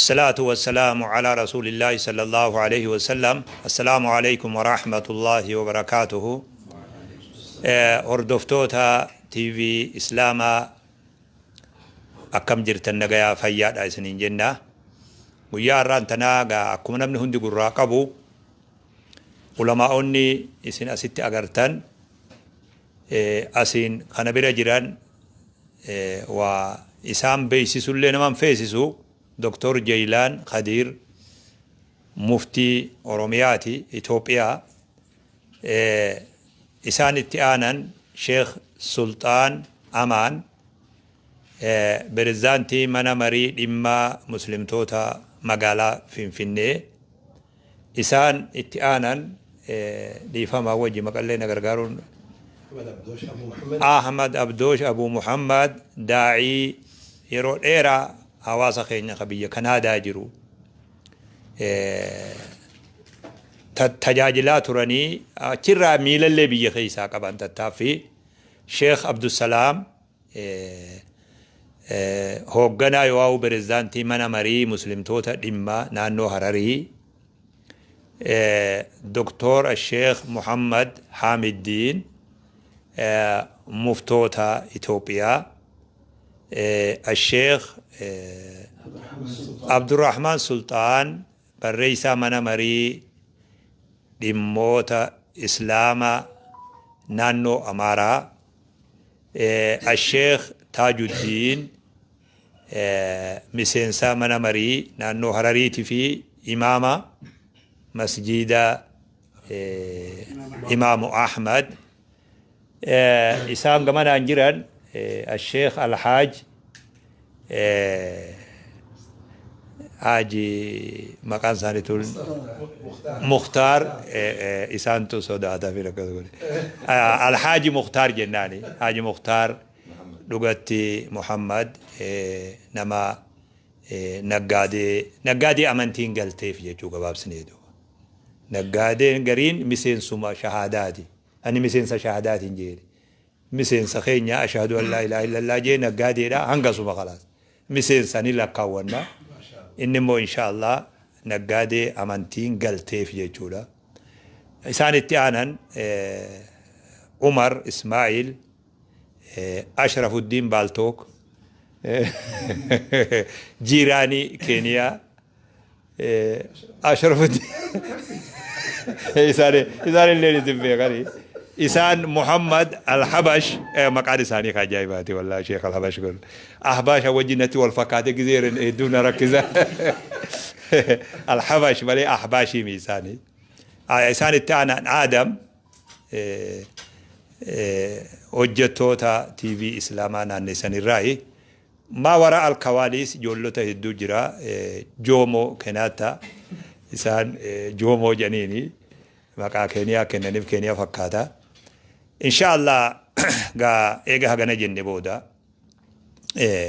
الصلاة والسلام على رسول الله صلى الله عليه وسلم. السلام عليكم ورحمة الله وبركاته. Hordoftoota TV Islaamaa, akkam jirtan? Nagayaa, fayyaadha isiniin jenna. Guyyaa har'aan tanaa gaa akkuma namni hundi gurraa qabu, ulamaa'onni isin asitti agartan, asiin kana bira jiran, waa isaan beeksisullee naman feesisu. Dr. Jeylaan Khadiir muftii Oromiyaati, Itoophiyaa. Isaan itti aanan Sheekh Sulxaan Amaan, pirezidaantii mana marii dhimma muslimtoota magaalaa Finfinnee. Isaan itti aanan, dhiifama wajji maqallee na gargaaruun, Ahmad Abdoosh Abu Muhammad, daa'ii yeroo dheeraa hawaasa keenya ka biyya Kanaadaa jiru tajaajilaa turanii, achirraa miilallee biyya keessaa qaban tattaaffii. Sheekh Abdusalaam, hoogganaa yoo pirezidaantii mana marii muslimtoota dhimma naannoo Hararii. Doktor Sheekh Muhammad Hamiddiin, muftoota Itoophiyaa. Sheekh Abdurrahman Sultaan, barreessaa mana marii dhimmoota Islaamaa naannoo Amaaraa. Sheekh Taajuddiin, miseensa mana marii naannoo Harariitii fi imaama masjiida Imaamu Ahmad. Isaan gamanaan jiran Sheekh Alhaaj Haaji, maqaan isaanii tun Mukhtaar, isaantu sodaata fi akkas godhe. Alhaaji Mukhtaar jennaani. Haaji Mukhtaar dhugatti Muhammad, nama naggaadee amantiin galteef jechuu gabaabsinee duuba. Naggaadeen gariin miseensuma shahaadaati. Ani miseensa shahaadaatiin jedhe. Miseensa keenya أشهد أن لا إله إلا الله jee naggaadeedha, hangasuma خلاص. Miseensa ni lakkaawwanna. Inni immoo inshaallah naggaadee amantiin galteef jechuudha. Isaan itti aanan Umar Ismaa'il, Ashrafuddin Baaltook, jiiraanii Keeniyaa. Ashrafuddin isaan illee isin beekani. Isaan Muhammad Al-Habash, maqaan isaanii ka ajaa'ibaati wallahi. Sheekh Al-Habash kun Ahbaasha wajjin natti wal fakkaate, gizee hedduu na rakkisa. Al-Habash malee Ahbaashii mi isaanii. Isaan itti aanan Aadam, hojjettoota TV Islaamaa naannessanirraayi. ما وراء الكواليس ijoollota hedduu jira. Joomo Kenyatta, isaan Joomoo jedhaniini maqaa Keeniyaa kennaniif, Keeniyaa fakkaata. Inshaallah gaa eega hagana jenne booda,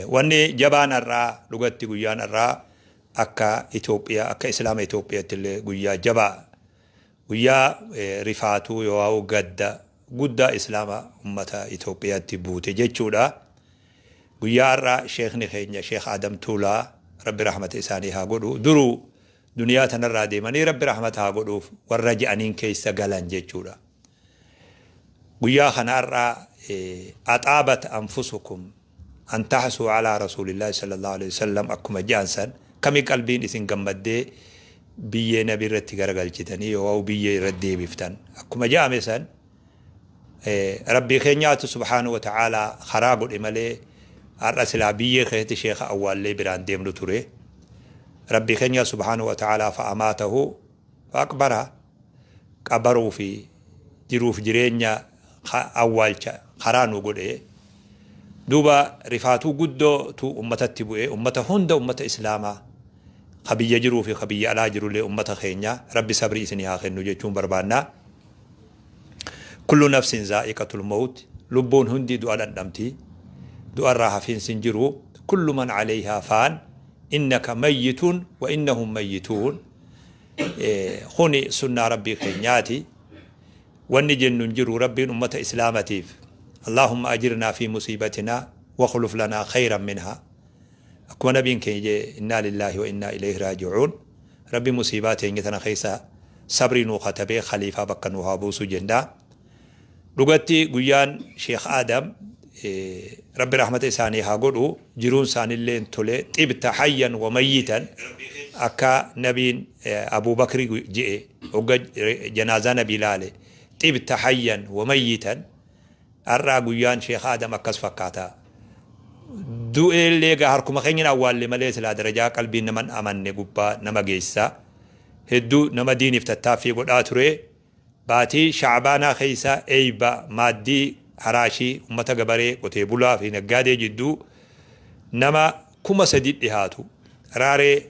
wanni jabaan har'aa dhugatti guyyaan har'aa akka Itoophiyaa, akka Islaama Itoophiyaatti illee guyyaa jabaa, guyyaa rifaatuu yoo gadda guddaa Islaama ummata Itoophiyaatti buute jechuudha. Guyyaa har'aa sheekni keenya Sheekh Adam Tuulaa, Rabbi rahmata isaanii haa godhu, duruu duniyaa tanarraa deemanii Rabbi rahmata haa godhuuf warra je'aniin keessa galan jechuudha. Guyyaa kana har'aa أطابت أنفسكم أن تحثوا على رسول الله صلى الله عليه وسلم akkuma je'an san, kami qalbiin isin gammaddee biyyee nabi irratti garagalchitanii yoo biyyee irratti deebiftan akkuma je'ame san, Rabbii keenyaatu سبحانه وتعالى karaa godhe malee har'a silaa biyyee keessatti sheeka awwaallee biraan deemnu ture. Rabbii keenya سبحانه وتعالى فأماته فأقبره, qabaruu fi jiruuf jireenya awwaalcha karaa nu godhe. Duuba rifaatuu guddootu ummatatti bu'e, ummata hunda, ummata Islaamaa ka biyya jiruu fi ka biyya alaa jirullee, ummata keenya Rabbi sabrii isinii haa kennu jechuun barbaannaa. كل نفس ذائقة الموت, lubbuun hundi du'a dhandhamti, du'arraa hafiinsi hin jiru. كل من عليها فان, إنك ميت وإنهم ميتون, kuni sunnaa Rabbii keenyaati. Wanni jennu hin jiru. Rabbiin ummata Islaamatiif اللهم أجرنا في مصيبتنا واخلف لنا خيرا منها. Akkuma nabiin keenya jee, innaa lillaahi wa innaa ilayhi raaji'uun. Rabbi musiibaa teenya tana keessa sabrii nuu katabee khaliifaa bakka nuu haa buusu jenna. Dhugatti guyyaan Sheekh Aadam, Rabbi rahmata isaanii haa godhu, jiruun isaanillee tole, xibta hayyan wa mayyitan, akka nabiin Abuu Bakri je'e hogga janaazaa nabii laale, xibta hayyan wa mayyitan. Har'aa guyyaan Sheekh Aadam akkas fakkaata. Du'eellee egaa harkuma keenyan awwaalle malee silaa darajaa qalbiin naman amanne gubbaa nama geessa. Hedduu nama diiniif tattaaffii godhaa ture. Baatii Sha'baanaa keessa eeyba maaddii haraashii ummata gabaree, qotee bulaa fi naggaadee jidduu nama 3000 dhihaatu Raaree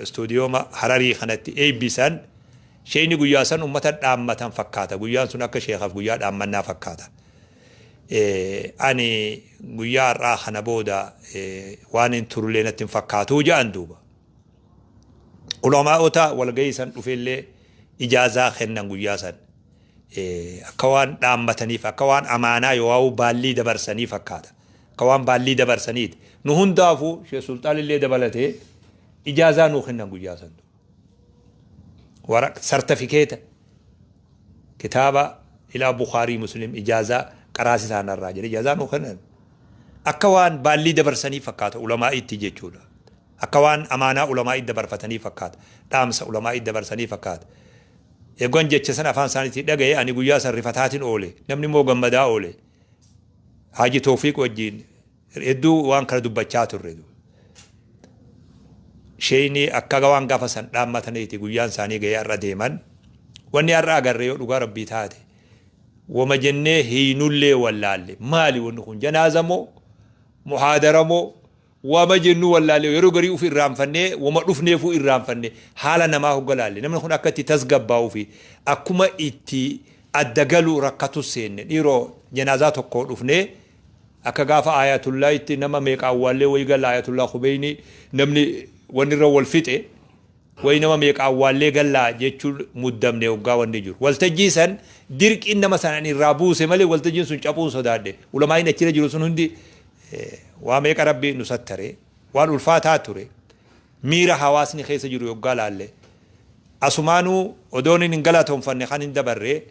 istuudiyooma Hararii kanatti eeybisan. Sheeyni guyyaa san ummata dhaammatan fakkaata. Guyyaan sun akka sheekhaaf guyyaa dhaammannaa fakkaata. Ani guyyaa har'aa kana booda waan hin turullee natti hin fakkaatuu ja'an duuba. Ulamaa'ota walgahii san dhufellee ijaazaa kennan guyyaa san. Akka waan dhaammataniif, akka waan amaanaa yoo'aa'uu baallii dabarsanii fakkaata. Akka waan baallii dabarsaniiti. Nu hundaafuu Sheekh Sulxaanillee dabalatee ijaazaa nuu kennan guyyaa san. Wara sartifikeeta kitaaba ilaa Bukhaarii Muslim ijaazaa qaraasisaa narraa jedhe ijaazaa nuu kennan. Akka waan baallii dabarsanii fakkaata ulamaa'itti jechuudha. Akka waan amaanaa ulamaa'itti dabarfatanii fakkaata. Dhaamsa ulamaa'itti dabarsanii fakkaata. Eegwan jecha san afaan isaaniitii dhagaye, ani guyyaa san rifataatiin oole. Namni immoo gammadaa oole. Haaji Toofiiq wajjin hedduu waan kana dubbachaa turre. Sheeyni akka waan gaafa san dhaammataniiti guyyaan isaanii ga'ee har'a deeman. Wanni har'a agarre yoo dhugaa Rabbii taate, wama jennee hiinullee wallaalle. Maali wanni kun, janaaza moo muhaadara moo wama jennu wallaalle? Yeroo garii uf irraanfannee, wama dhufneefuu irraanfanne. Haala namaa hogga laalle, namni kun akka itti tasgabbaa'uu fi akkuma itti adda galu rakkatu seenne. Dhiiroo, janaazaa tokko dhufnee akka gaafa Ayatullaahitti nama meeqa awwaallee wayii galla, Ayatullah Khumeyni namni wanni irra wal fixe wayi, nama meeqa awwaallee gallaa jechuun muddamne. Hoggaa wanni jiru waltajjii san dirqiin nama san irraa buuse malee waltajjiin sun caphuun sodaadhe. Ulamaa'iin achirra jiru sun hundi waa meeqa Rabbi nu sattare. Waan ulfaataa ture. Miira hawaasni keessa jiru yoggaa laalle, asumaanuu odoon hin galatoonfanne kan hin dabarre,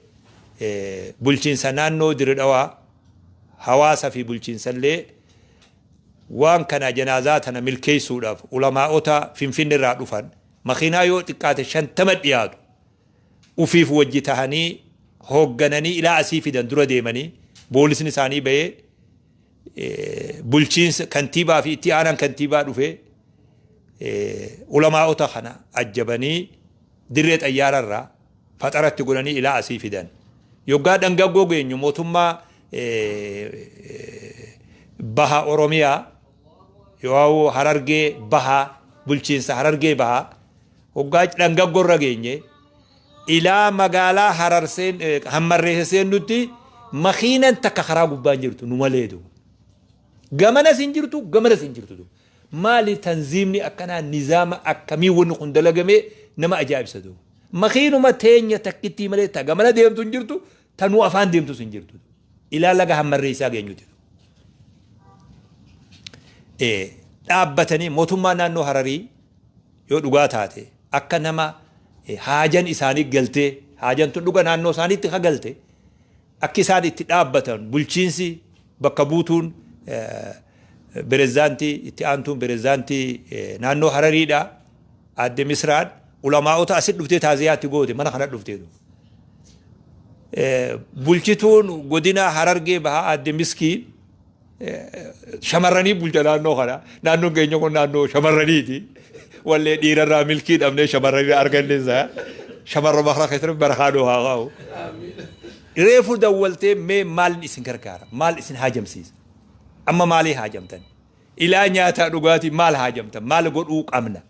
bulchiinsa naannoo Dirre Dhawaa, hawaasa fi bulchiinsallee, waan kana janaazaa tana milkeessuudhaaf ulamaa'ota Finfinne irraa dhufan makiinaa yoo xiqqaate 50 dhiyaatu ufiif wajji tahanii hooggananii ilaa asii fidan, dura deemanii, boolisni isaanii bahee, bulchiinsa kantiibaa fi itti aanaan kantiibaa dhufee ulamaa'ota kana ajjabanii dirree xayyaararraa faxaratti godhanii ilaa asii fidan. Yoggaa dhangaggoo geenyu, mootummaa baha Oromiyaa yoo Harargee Bahaa, bulchiinsa Harargee Bahaa hoggaa dhangaggoo irra geenye, ilaa magaalaa Hararseen Hammarreessa seennutti makiinan takka karaa gubbaa hin jirtu nu malee duuba. Gamanas hin jirtu, gamanas hin jirtu. Maali tanziimni akkanaa, nizaama akkamii wanni kun dalagamee nama ajaa'ibsa duuba. Makiinuma teenya takkittii malee ta gamana deemtu hin jirtu, ta nu afaan deemtus hin jirtu. Ilaa laga Hammarreessaa geenyuti. Dhaabbatanii mootummaa naannoo Hararii yoo dhugaa taate akka nama haajan isaanii galtee, haajan tun dhuga naannoo isaaniitti ka galte, akki isaan itti dhaabbatan, bulchiinsi bakka buutuun pirezidaantii, itti aantuun pirezidaantii naannoo Harariidha, aadde Misraan, ulamaa'ota asit dhuftee taaziyaatti goote, mana kana dhuftee. Bulchituun godina Harargee Bahaa aadde Miskiin shamarranii bulcha naannoo kana. Naannoon keenya kun naannoo shamarraniiti. Wallee dhiirarraa milkii dhabnee shamarranii arganne isaa. Shamarra makra keessatti barakaa nuu haa kaa'u. Reefu dawwaltee, mee maal isin gargaara? Maal isin haajamsiisa? Amma maalii haajamtan? Ilaa nyaataa dhugaatii maal haajamtan? Maal godhuu qabna?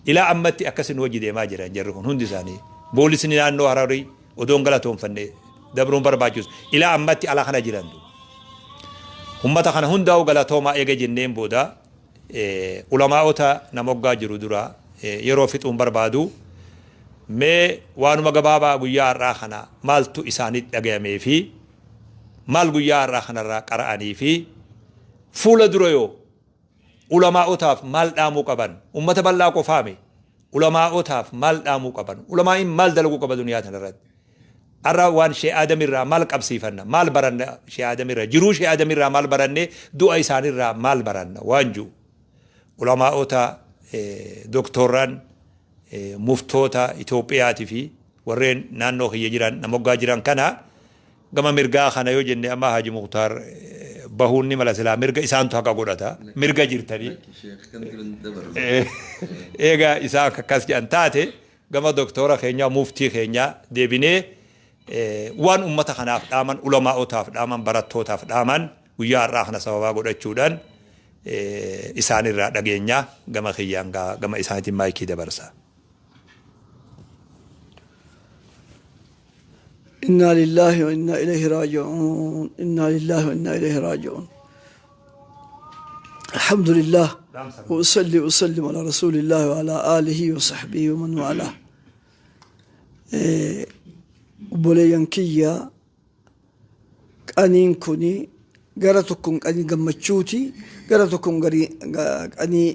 Ilaa ammatti akkasin hojii deemaa jiran jarri kun hundi isaanii. Boolisni naannoo Hararii odoon galatoonfanne dabruun barbaachisu. Ilaa ammatti ala kana jiran. Ummata kana hundaa'u galatoomaa eega jenneen booda, ulamaa'ota namoggaa jiru dura yeroo fixuun barbaadu, mee waanuma gabaabaa guyyaa har'aa kana maaltu isaanitti dhagayamee fi maal guyyaa har'aa kanarraa qara'anii fi fuula dura yoo Ulamaa'otaaf maal dhaamuu qaban? Ummata bal'aa qofaame. Ulamaa'otaaf maal dhaamuu qaban? Ulamaa'iin maal dalaguu qaba duniyaa tanarratti? Har'a waan Shee Aadamirraa maal qabsiifanna? Maal baranna Shee Aadamirraa? Jiruu Shee Aadamirraa maal baranne? Du'a isaanirraa maal baranna? Waan jiru. Ulamaa'ota, doktorran, muftoota Itoophiyaatii fi warreen naannoo kiyya jiran namoggaa jiran kana gama mirgaa kana yoo jenne, amma Haji Muktaar bahuun ni mala, silaa mirga isaantu haqa godhata. Mirga jirtanii. Egaa isaan akkas jedhan taate, gama doktora keenyaa, muftii keenyaa deebinee waan ummata kanaaf dhaaman, ulamaa'otaaf dhaaman, barattootaaf dhaaman guyyaa har'aa kana sababaa godhachuudhaan isaanirraa dhageenya. Gama kiyyaan gama isaaniitiin maayikii dabarsa. إنا لله وإنا إليه راجعون، إنا لله وإنا إليه راجعون. الحمد لله وأصلي وأسلم على رسول الله وعلى آله وصحبه ومن والاه. Obboleeyyan kiyya, qaniin kuni gara tokkoon qanii gammachuuti, gara tokkoon qanii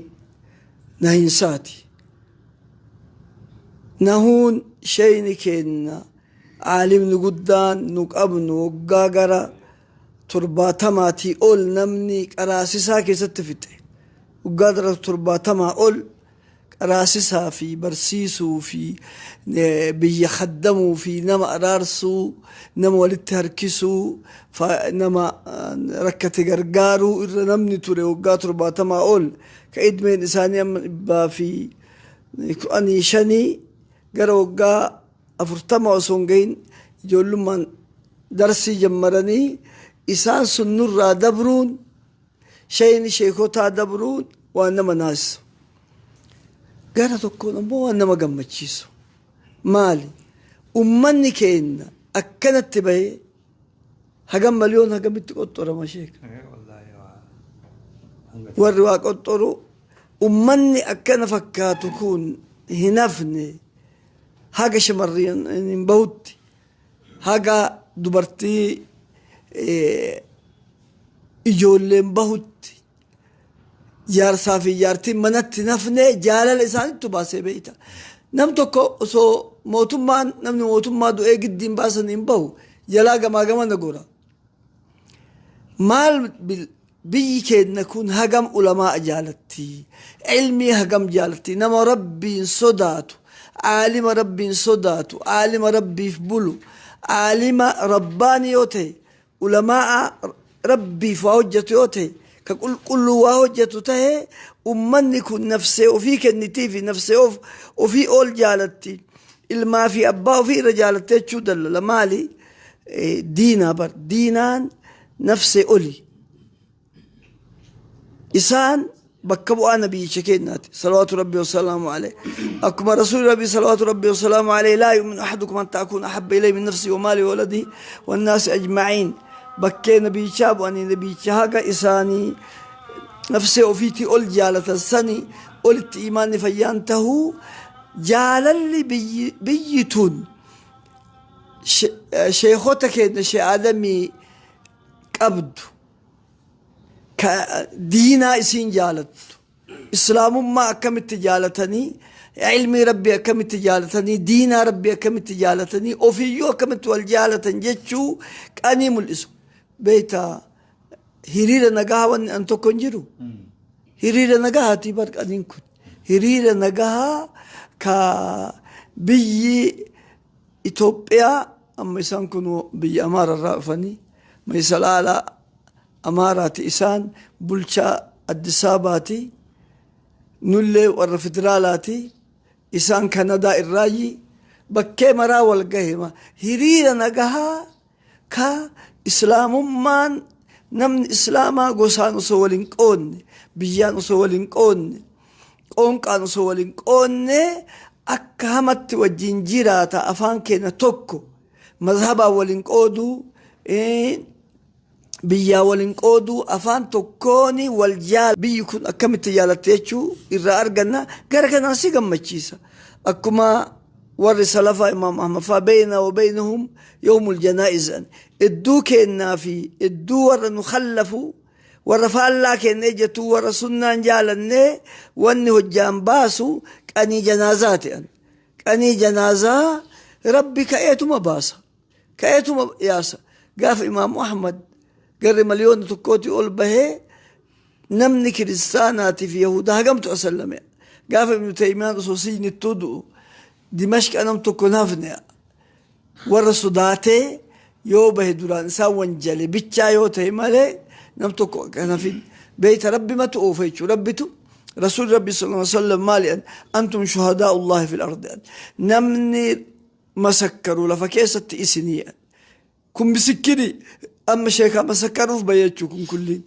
nahinsaati. Nahuun shayni kenna aalimni guddaan nu qabnu waggaa gara 70-tii ol namni qaraasisaa keessatti fixe, waggaa gara 70 ol qaraasisaa fi barsiisuu fi biyya kaddamuu fi nama araarsuu, nama walitti harkisuu, nama rakkate gargaaruu irra namni ture waggaa 70 ol, ka idmeen isaanii amma 115, gara waggaa 40 osoo hin gahin ijoollummaan darsii jammaranii, isaan sun nurraa dabruun, shayni sheekotaa dabruun waan nama naasisu. Gara tokkoon ammoo waan nama gammachiisu. Maali? Ummanni keenya akkanatti bahee hagam miliyoon hagamitti qoxxorama, sheeka. Warri waa qoxxoru ummanni akkana fakkaatu kun hin hafne. Haga shamarri hin bahutti, haga dubartii ijoolleen bahutti, jaarsaa fi jaartiin manatti nafne, jaalala isaanittu baasee beeyta. Nam tokko osoo mootummaan, namni mootummaa du'ee giddiin baasan hin bahu, jalaa gamaa gamana gora. Maal biyyi keenya kun hagam ulamaa jaalatti, ilmii hagam jaalatti, nama Rabbiin sodaatu, aalima Rabbiin sodaatu, aalima Rabbiif bulu, aalima rabbaani yoo ta'e, ulamaa Rabbiif waa hojjetu yoo ta'e, ka qulqulluu waa hojjetu ta'e, ummanni kun nafsee ofii kennitii fi nafsee ofii ol jaalatti, ilmaa fi abbaa ofii irra jaalatte jechuu dallala. Maali? Diinaa bar, diinaan nafsee oli. Isaan bakka bu'aa nabiyyicha keenyaati salawaatu Rabbi wasalaamu alayh. Akkuma rasuuli Rabbi salawaatu Rabbi wasalaamu alayh, laa yu'minu ahadukum an ta'kuuna ahabba ilayhi min nafsihi wa maalihi wa waladihi wannaasi ajma'iin. Bakkee nabiyyichaa bu'anii, nabiyyicha haga isaanii nafsee ofiitii ol jaalatan sani olitti imaanni fayyaan tahuu, jaalalli biyyi tun sheekota keenya Shee Aadamii qabdu, ka diinaa isiin jaalattu, islaamummaa akkamitti jaalatanii, ilmii Rabbii akkamitti jaalatanii, diinaa Rabbii akkamitti jaalatanii, ofiyyuu akkamitti wal jaalatan jechuu qanii mul'isu. Beeyta, hiriira nagaa wanni an tokko hin jiru. Hiriira nagahaatii bar qaniin kun. Hiriira nagahaa ka biyyi Itoophiyaa amma isaan kun biyya Amaararraa dhufanii, Mayisalaalaa Amaaraati, isaan bulchaa Addis Ababaati, nullee warra federaalaati, isaan Kanadaa irraayyi, bakkee maraa wal gahe. Hiriira nagahaa ka islaamummaan, namni islaamaa gosaan osoo wal hin qoodne, biyyaan osoo wal hin qoodne, qoonqaan osoo wal hin qoodne akka hamatti wajjin jiraata. Afaan keenya tokko, mazhabaan wal hin qooduu, biyyaa wal hin qooduu, afaan tokkooni wal jaal, biyyi kun akkamitti jaalatte jechuu irraa arganna. Gara kanaan si gammachiisa. Akkuma warri salafaa, Imaam Ahmad faa, beeyna wa beynahum yawmul janaa'iz, idduu keennaa fi idduu warra nu kallafu. Warra faallaa kennee jettu, warra sunnaan jaalannee wanni hojjaan baasu qanii janaazaa ta'an. Qanii janaazaa Rabbi ka'eetuma baasa. Ka'eetuma yaasa. Gaafa Imaamu Ahmad garri 1 milliotii ol bahee, namni kiristaanaatii fi Yahudaa hagamtu asallame. Gaafa Ibnu Taymiyaan osoo siynittuu du'u, Dimashqa nam tokko nafne. Warra sodaatee yoo bahe duraan isaan wanjale bichaa yoo ta'e malee, nam tokko akka hafin. Beeyta, Rabbi matu oofa jechuudha. Rabbitu Rasuul Rabbi صلى الله عليه وسلم maali? أنتم شهداء الله في الأرض. Namni masakkaru lafa keessatti isinii. Kun misikkinii amma sheekaa masakkaruuf bahe jechuu. Kun kulliin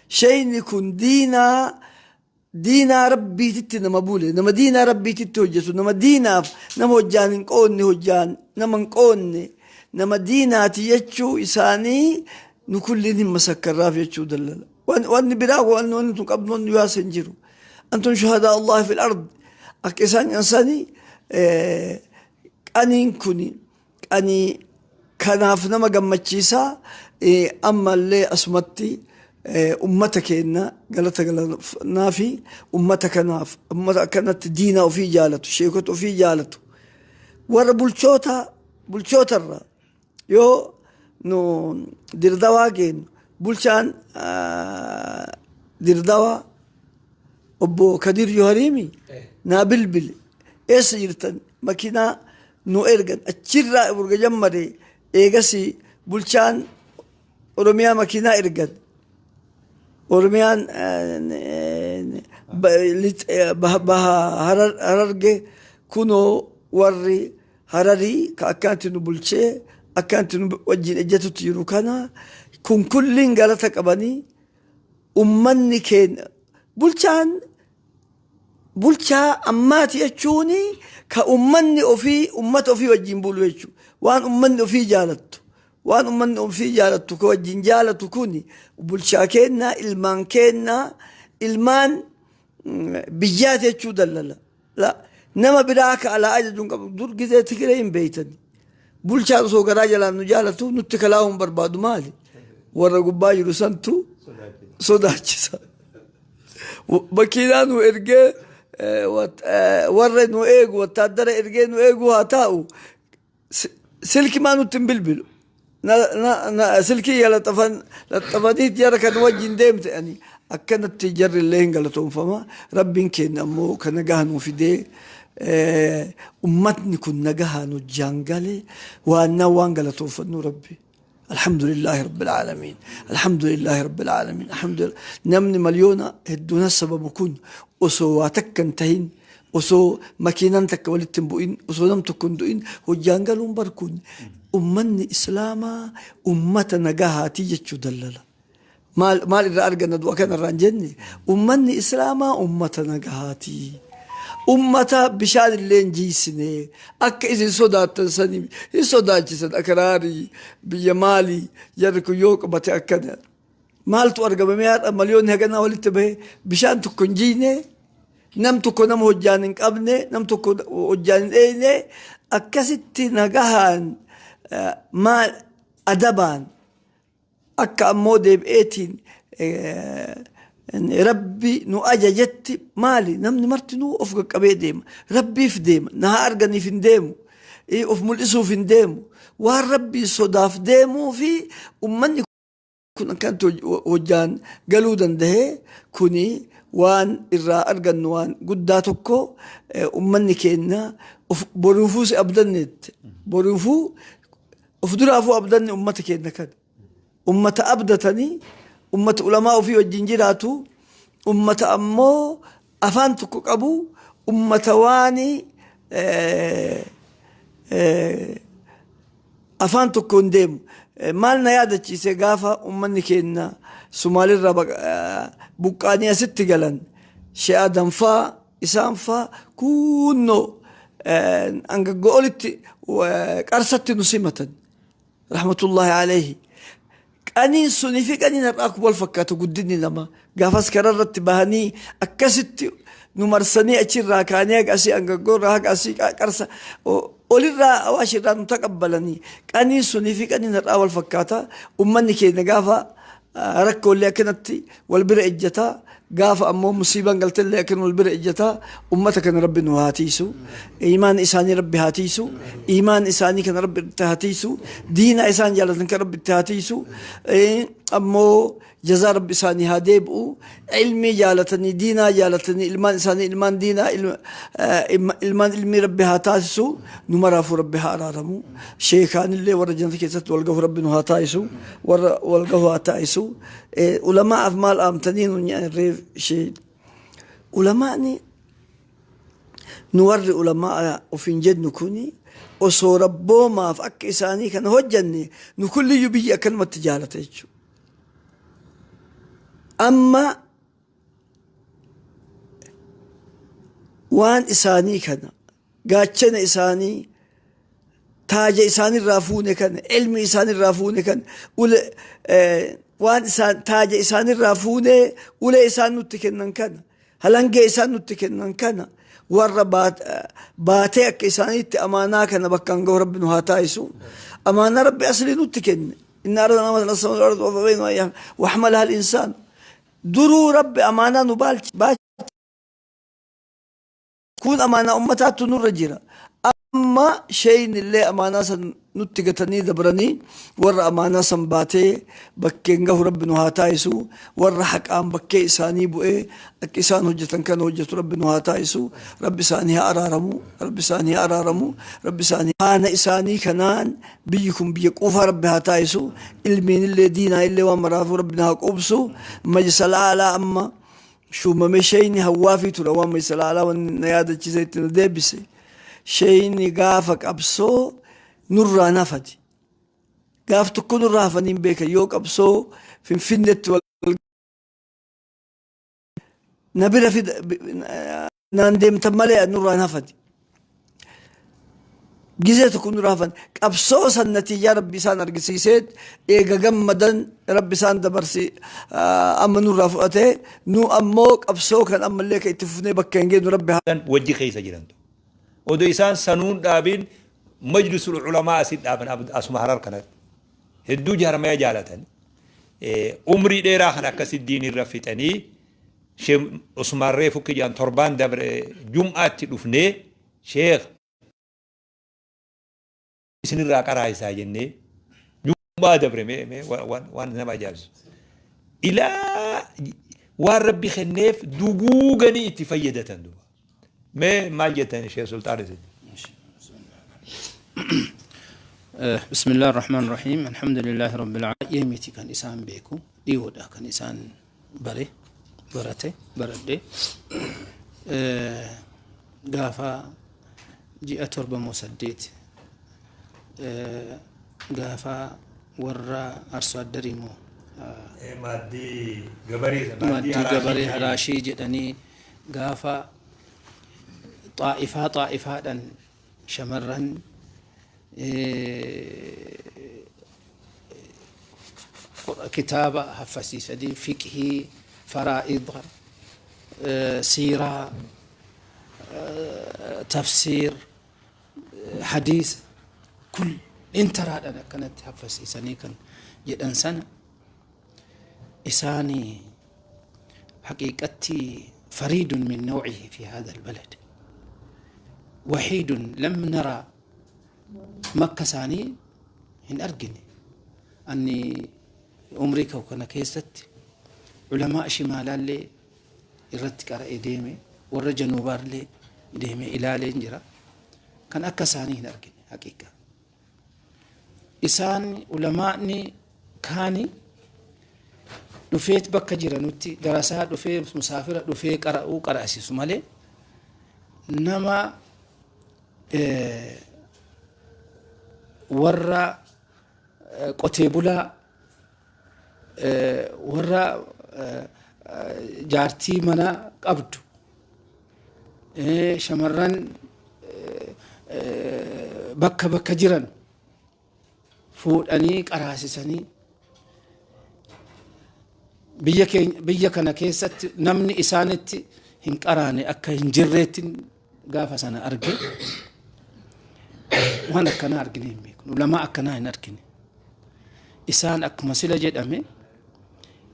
shayni kun diinaa Rabbiititti nama bule, nama diinaa Rabbiititti hojjetu, nama diinaaf nama hojjaan hin qoonne, hojjaan nama hin qoonne, nama diinaati jechuu isaanii. Nu kulliin hin masakkarraaf jechuu dallala. Wanni biraa wanni tun qabnu, wanni yaasa hin jiru. أنتم شهداء الله في الأرض. Akka isaan yansanii qaniin kuni qanii kanaaf nama gammachiisaa. Ammallee asumatti ummata keenya galata galanaa fi ummata kanaaf, ummata akkanatti diinaa ofii jaalatu, sheekota ofii jaalatu, warra bulchoota bulchootarra yoo nu Dirdawaa geenyu, bulchaan Dirdawaa obbo Kadir Yohariimi naa bilbile: "Eessa jirtan?" Makiinaa nu ergan. Achirraa urga jammare. Eegasi bulchaan Oromiyaa makiinaa ergan. Oromiyaan baha Hararge kunoo, warri Hararii ka akkanatti nu bulchee, akkanatti nu wajjin ejjetutti jiru kana. Kun kulliin galata qabanii. Ummanni keenya bulchaan bulchaa ammaati jechuun ka ummanni ofii ummata ofii wajjin bulu jechuudha. Waan ummanni ofii jaalattu, waan ummanni ofii jaalattu ka wajjin jaalatu kun bulchaa kennaa, ilmaan kennaa, ilmaan biyyaati jechuu dallala. La nama biraa ka alaa ajaju hin qabu. Dur gizee Tigiree hin beeytan. Bulchaan osoo garaa jalaan nu jaalatu nutti kalaa'uu hin barbaadu. Maali? Warra gubbaa jiru santu sodaachisa. Makiinaa nu ergee, warra nu eegu, wattaaddara ergee nu eegu haa taa'u. Silki maa nutti hin bilbilu. Silkii laxafaniit jara kan wajjin deemte ani akkanatti jarri illee hin galatoonfama. Rabbiin keenya ammoo ka nagaha nuu fidee, ummatni kun nagahaan hojjaan gale waan galatoonfannu Rabbi. الحمد لله رب العالمين، الحمد لله رب العالمين، الحمد لله. Namni miliyoona hedduun sababu kun osoo waa takka hin tahin, osoo makiinaan takka walitti hin bu'in, osoo nam tokko hin du'in hojjaan galuun barkuun ummanni Islaamaa ummata nagahaatii jechuu dallala. Maal maal irraa arganna du'a kanarraa hin jenne? Ummanni Islaamaa ummata nagahaatii. Ummata bishaan illee hin jiisine. Akka isin sodaattan sanii hin sodaachisan. Akraarii biyya maalii jarri kun yoo qabate akkana maaltu argama? Mee haadha miliyoonni haganaa walitti bahe, bishaan tokko hin jiine, nam tokko nama hojjaan hin qabne, nam tokko hojjaan hin dheeyne, akkasitti nagahaan maal adabaan akka ammoo deebi'eetiin Rabbi nu ajajetti. Maali, namni martinuu of qaqqabee deema, Rabbiif deema, na haa arganiif hin deemu, of mul'isuuf hin deemu, waan Rabbii sodaaf deemuu fi ummanni kun akkanatti hojjaan galuu danda'e. Kuni waan irraa argannu waan guddaa tokko. Ummanni keenya of boruufuu si abdanneette, boruufuu of duraafuu abdanne. Ummata keenya kana ummata abdatanii, ummata ulamaa ofii wajjin jiraatu, ummata ammoo afaan tokko qabu, ummata waan afaan tokkoon deemu. Maal na yaadachiise? Gaafa ummanni keenya Sumaalirraa buqqaanii asitti galan, She'a Danfaa isaan faa kunnoo angaggoo olitti Qarsatti nu simatan رحمة الله عليه. Qaniin sunii fi qaniin har'aa kun wal fakkaata. Guddinni namaa gaafas kararratti bahanii akkasitti nu marsanii, achirraa kaanii haga asii Angaggoorraa haga asii Qarsa olirraa Awaashirraa nu taqabbalanii. Qaniin sunii fi qaniin har'aa wal fakkaata. Ummanni keenya gaafa Rakkoolee akkanatti wal bira ejjataa, gaafa ammoo musiibaan galtellee akkan wal bira ejjataa. Ummata kana Rabbi nu haa tiisu, imaan isaanii Rabbi haa tiisu, imaan isaanii kana Rabbi itti haa tiisu, diina isaan jaalatan kan Rabbi itti haa tiisu. Ammoo jazaa Rabbi isaanii haa deebi'u. Ilmii jaalatanii, diinaa jaalatanii, ilmaan isaanii ilmaan diinaa, ilmaan ilmii Rabbi haa taasisu. Nu maraafuu Rabbi haa araaramu. Sheekaanillee warra jannata keessatti wal gahu Rabbi nu haa taasisu, warra wal gahu haa taasisu. Ulamaaf maal aamtanii nu nyaarreef ishee ulamaani nu warri ulamaa ofiin jennu kuni osoo rabboomaaf akka isaanii kana hojjanne, nu kulliyyuu biyyi akkanumatti jaalata jechuudha. Amma waan isaanii kana, gaachana isaanii, taaja isaanirraa fuune kana, ilmi isaanirraa fuune kana, ule waan isaan taaja isaanirraa fuune, ulee isaan nutti kennan kana, halangee isaan nutti kennan kana, warra baatee akka isaaniitti amaanaa kana bakkaan gahu Rabbi nu haa taasisu. Amaanaa Rabbi aslii nutti kenne. إن أردنا مثلا السماء والأرض وأبين وحملها الإنسان. Duruu Rabbi amaanaa nu baalchi kun amaanaa ummataatu nurra jira. Amma shayni illee amaanaa san nutti gatanii dabranii, warra amaanaa san baatee bakkeen gahu Rabbi nu haa taasisu. Warra haqaan bakkee isaanii bu'ee akka isaan hojjetan kana hojjetu Rabbi nu haa taasisu. Rabbi isaanii haa araaramu, Rabbi isaanii haa araaramu, Rabbi isaanii haana isaanii kanaan biyyi kun biyya quufaa Rabbi haa taasisu. Ilmiin illee, diinaa illee, waan maraafuu Rabbi haa quubsu. Majlisal aalaa amma shuumame shayni hawwaafii ture, waan majlisal aalaa waan na yaadachiise itti na deebise. Shayni gaafa qabsoo nurraa nafati gaaf tokko nurraa hafanii hin beekan. Yoo qabsoo Finfinneetti wal na bira fida naan deemtan malee nurraa hafati. Gizee tokko nurraa hafan. Qabsoo san natiijaa Rabbi isaan argisiiseet eega gammadan Rabbi isaan dabarsi amma nurraa fudhatee, nu ammoo qabsoo kan ammallee kan itti fufnee bakka hin geenyu Rabbi haa wajji keessa jirantu. Odoo isaan sanuun dhaabin majlisul ulamaa asit dhaaban, asuma Harar kanatti. Hedduu jaarmaya jaalatan. Umrii dheeraa kan akkasi diinirra fixanii Sheekh Usmaan Reefu kiyyaan torbaan dabre jum'aatti dhufnee, "Sheekh, isinirraa qaraayisaa" jennee jum'aa dabre. Mee waan nama ajaa'ibsu ilaa waan Rabbi kenneef duguuganii itti fayyadatan duuba. Mee maal jettan, Sheekh Sultaan, isin? بسم الله الرحمن الرحيم، الحمد لله رب العالمين. Miti kan isaan beeku dhiyoodha kan isaan bare barate baradhe. Gaafa ji'a 7 moo 8 gaafa warra arsoo addarii moo maaddii gabaree maaddii gabaree haraashii jedhanii gaafa xaa'ifaa xaa'ifaadhaan shamarran kitaaba haffasiisanii fiqhii, faraa'ida, siiraa, tafsiir, hadiis kul intaraadhaan akkanatti haffasiisanii kan jedhan sana, isaanii haqiiqatti فريد من نوعه في هذا البلد، وحيد لم نرى makka isaanii hin argine. Ani umrii koo kana keessatti ulamaa shimaalaallee irratti qara'ee deeme, warra januubaallee deeme ilaaleen jira, kan akka isaanii hin argine. Haqiiqa isaan ulamaa'ni kaani dhufeet bakka jiranutti darasaa dhufee, musaafira dhufee qara'uu qara'asisu malee, nama warra qotee bulaa, warra jaartii mana qabdu, shamarran bakka bakka jiran fuudhanii qaraasisanii, biyya keenya biyya kana keessatti namni isaanitti hin qaraane akka hin jirreetti gaafa sana arge. Waan akkanaa argine hin beeknu, ulamaa akkanaa hin argine. Isaan akkuma sila jedhame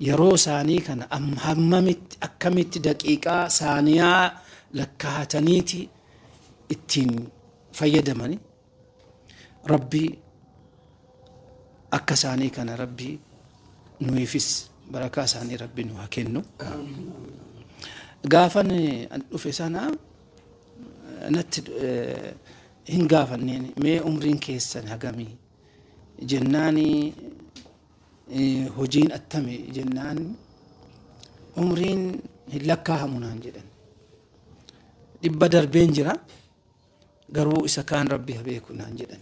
Yeroo isaanii kana hammamitti, akkamitti daqiiqaa saaniyaa lakkaa'ataniiti ittiin fayyadamani. Rabbi akka isaanii kana Rabbi nuyiifis barakaa isaanii Rabbi nu haa kennu. Gaafan an dhufe sana natti hin gaafanneen, mee umriin keessan hagamii jennaani, hojiin attami jennaan, umriin hin lakkaahamu naan jedhan. 100 darbeen jira, garuu isa kaan Rabbi haa beeku naan jedhan.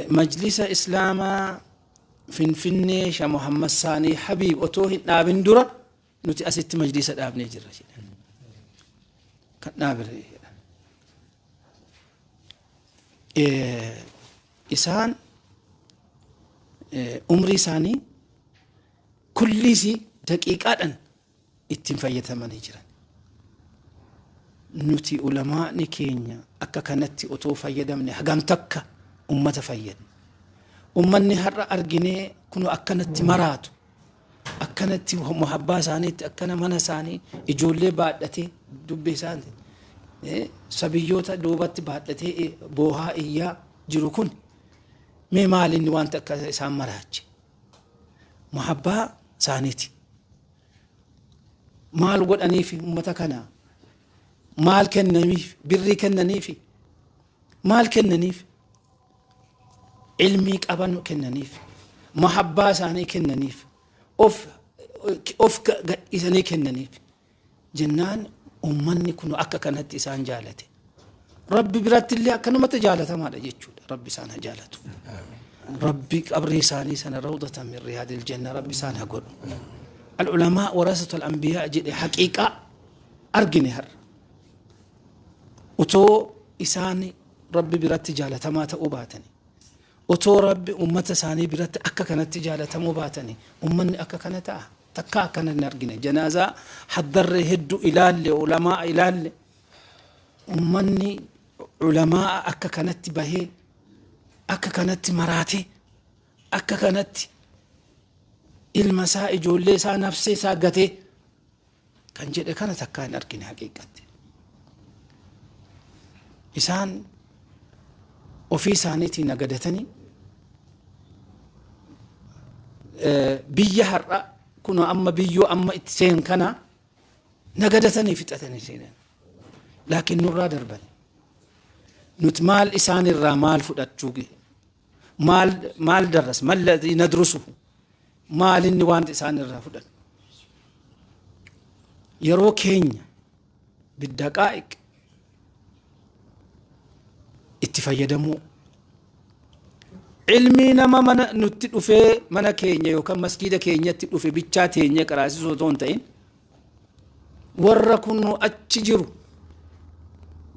Majlisa Islaamaa Finfinnee Sha Muhammad Saanii Habiib otoo hin dhaabin dura nuti asitti majlisa dhaabnee jirra jedhan. Kan dhaabire jedhan. Isaan umrii isaanii kulliisii daqiiqaadhaan ittiin fayyadamanii jiran. Nuti ulamaani keenya akka kanatti otoo fayyadamne hagam takka ummata fayyadna. Ummanni har'a arginee kun akkanatti maraatu, akkanatti muhabbaa isaaniitti, akkana mana isaanii ijoollee baadhatee, dubbii isaanii sabiyyoota duubatti baadhatee boohaa iyyaa jiru kun, mee maal inni wanta akka isaan maraache? Muhabbaa isaaniiti. Maal godhaniif ummata kana? Maal kennaniif? Birrii kennaniif? Maal kennaniif? Ilmii qaban kennaniif, muhabbaa isaanii kennaniif, of gadhiisanii kennaniif jennaan ummanni kun akka kanatti isaan jaalate. Rabbi biratti illee akkanumatti jaalatamaadha jechuudha. Rabbi isaan haa jaalatu. Rabbi qabrii isaanii sana روضة من رياض الجنة Rabbi isaan haa godhu. العلماء ورثة الأنبياء jedhe haqiiqaa argine har'a. Otoo isaan Rabbi biratti jaalatamaa ta'uu baatani, otoo Rabbi ummata isaanii biratti akka kanatti jaalatamuu baatani, ummanni akka kana ta'a? Takka akkana hin argine. Janaazaa haddarree hedduu ilaalle, ulamaa ilaalle, ummanni ulamaa akka kanatti bahee, akka kanatti maraatee, akka kanatti ilma isaa, ijoollee isaa, nafsee isaa gatee kan jedhe kana takkaa hin argine haqiiqatti. Isaan ofii isaaniitiin nagadatanii biyya har'a kun amma biyyoo amma itti seen kana nagadatanii fixatanii seenan. Laakiin nurraa darban. Nuti maal isaan irraa maal fudhachuu, maal maal darras ما الذي ندرسه? Maal inni wanti isaan irraa fudhan? Yeroo keenya بالدقائق itti fayyadamuu, ilmii nama mana nutti dhufee, mana keenya yookaan masgiida keenyatti dhufe bichaa teenyee qaraasisuu otoo hin ta'in, warra kun achi jiru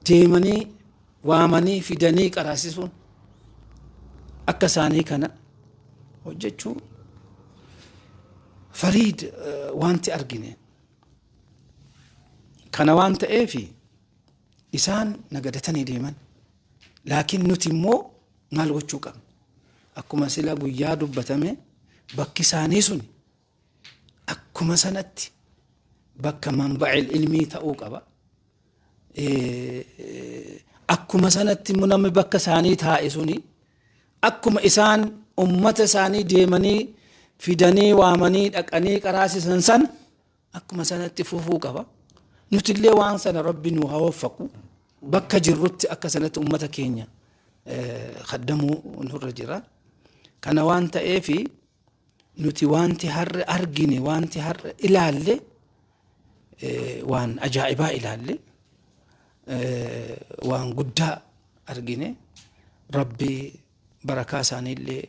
deemanii waamanii fidanii qaraasisuun, akka isaanii kana hojjechuu fariid wanti argine kana waan ta'eefi isaan nagadatanii deeman. Laakiin nuti immoo maal gochuu qabna? Akkuma sila guyyaa dubbatame, bakki isaanii sun akkuma sanatti bakka منبع ilmii ta'uu qaba. Akkuma sanatti immoo namni bakka isaanii taa'e suni akkuma isaan ummata isaanii deemanii fidanii waamanii dhaqanii qaraasisan san akkuma sanatti fufuu qaba. Nutillee waan sana Rabbi nu haa waffaqu. Bakka jirrutti akka sanatti ummata keenya kaddamuu nurra jira. Kana waan ta'eefi nuti wanti har'a argine, wanti har'a ilaalle, waan ajaa'ibaa ilaalle, waan guddaa argine. Rabbi barakaa isaaniillee,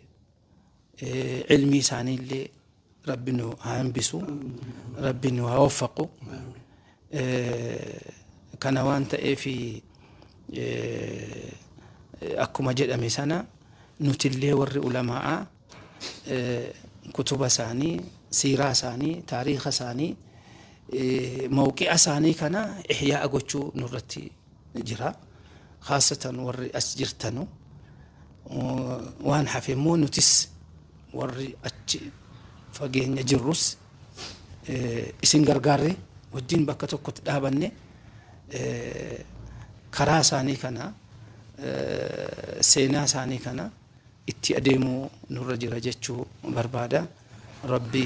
ilmii isaaniillee Rabbi nu haa hambisu, Rabbi nu haa waffaqu. Kana waan ta'eefi akkuma jedhame sana nutillee warri ulamaa'aa kutuba isaanii, siiraa isaanii, taariika isaanii, mawqi'a isaanii kana ihyaa gochuu nurratti jira. Khaasatan warri as jirtanu. Waan hafe immoo nutis warri achi Fageenya jirrus isin gargaarre, wajjin bakka tokkotti dhaabanne, karaa isaanii kana, seenaa isaanii kana itti adeemuu nurra jira jechuu barbaada. Rabbi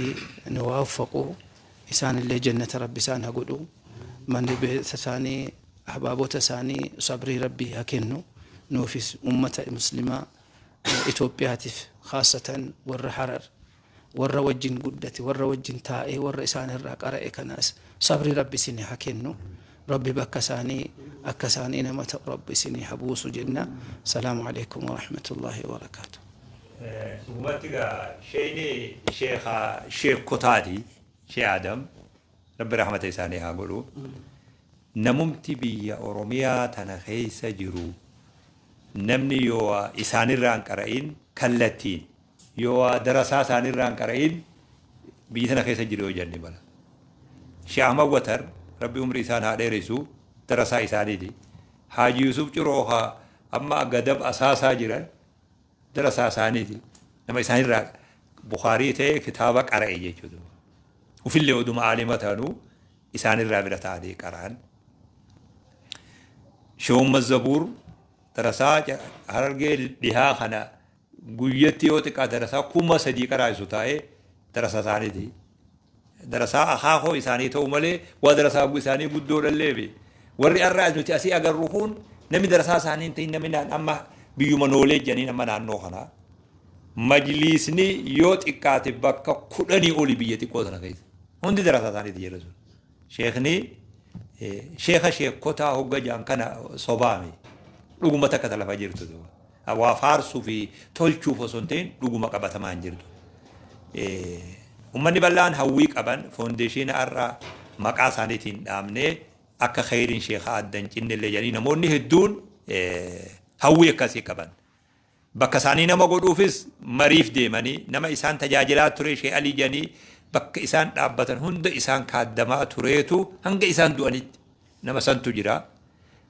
nu haa waffaqu, isaanillee jannata Rabbi isaan haa godhu, manni beesa isaanii, ahbaabota isaanii sabrii Rabbi haa kennu. Nuufis ummata muslimaa Itoophiyaatiif, khaasatan warra Harar, warra wajjin guddate, warra wajjin taa'ee, warra isaan irraa qara'e kanaas sabrii Rabbi isin haa kennu. Rabbi bakka isaanii akka isaanii nama ta'u Rabbi isin haa buusu jenna. Salaamu alaikum warahmatullaahi wabarakaatu. Dhugumatti egaa sheeyni sheekha sheekkotaati, Shee Adam, Rabbi rahmata isaanii haa godhu. Namumti biyya Oromiyaa tana keessa jiru, namni yoo isaanirraa hin qara'in kallattiin, yoo darasaa isaanirraa hin qara'in biyya tana keessa jiru yoo jenne mala. Shee Ahmad Watar, Rabbi umrii isaan haa dheeressu, darasaa isaaniiti. Haaji Yusuf Ciroo haa amma Gadab Asaasaa jiran darasaa isaaniiti. Nama isaanirraa Bukaarii ta'e kitaaba qara'e jechuudha. Ufillee oduma aalima ta'anuu isaanirraa bira ta'anii qara'an. Shee Ummad Zabuur darasaa Harargee Dhihaa kana guyyatti yoo xiqqaa darasaa 3000 qaraa'isu taa'ee darasaa isaaniiti. Darasaa akaakoo isaanii ta'u malee waa darasaa isaanii guddoo dhalleefi. Warri har'a nuti asii agarru kun namni darasaa isaanii hin ta'in, namni amma biyyuma noolee jedhanii amma naannoo kanaa. Majliisni yoo xiqqaate bakka 10 oli biyya xiqqoo sana keessa. Hundi darasaa isaaniiti jedha sun. Sheekni sheeka sheekotaa hogga jaan kana sobaami. Dhuguma takka ta lafa jirtu. Waa faarsuu fi tolchuuf osoo hin ta'in dhuguma qabatamaa hin jirtu. Uummanni bal'aan hawwii qaban foondeeshiina har'a maqaa isaaniitiin dhaabnee akka kheyriin sheekaa adda hin cinne illee jedhanii namoonni hedduun hawwii akkasii qaban. Bakka isaanii nama godhuufis mariif deemanii, nama isaan tajaajilaa ture Shee Alii jedhanii bakka isaan dhaabbatan hunda isaan kaaddamaa tureetu hanga isaan du'anitti nama santu jira.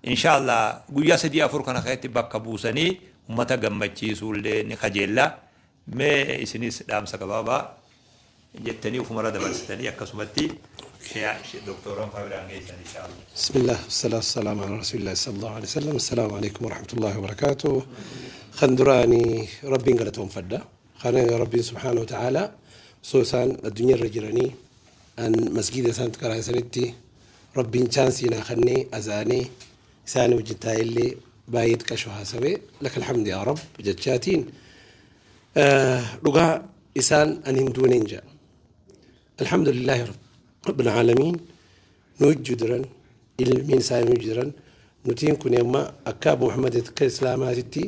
Inshaallah guyyaa sadii afur kana keessatti bakka buusanii ummata gammachiisuu illee ni kajeella. Mee isinis dhaamsa gabaabaa jettanii ofumarra dabarsitanii akkasumatti doktooran faa biraan geessan inshaallah. بسم الله والصلاة والسلام على رسول الله صلى الله عليه وسلم. السلام عليكم ورحمة الله وبركاته. خندراني ربي قالتهم فدا خلينا ربي سبحانه وتعالى سوسان الدنيا الرجلاني أن مسجد سانت كراي سنتي ربي شانسينا خني أزاني ساني وجدتها اللي بايد كشو حسبي لك الحمد يا رب جتشاتين رقا إسان أن هندون إنجا. الحمد لله رب العالمين. نوجدرا ilmiin isaanii nu jiran nutiin kun amma akka Abu Muhammad akka Islaamaatitti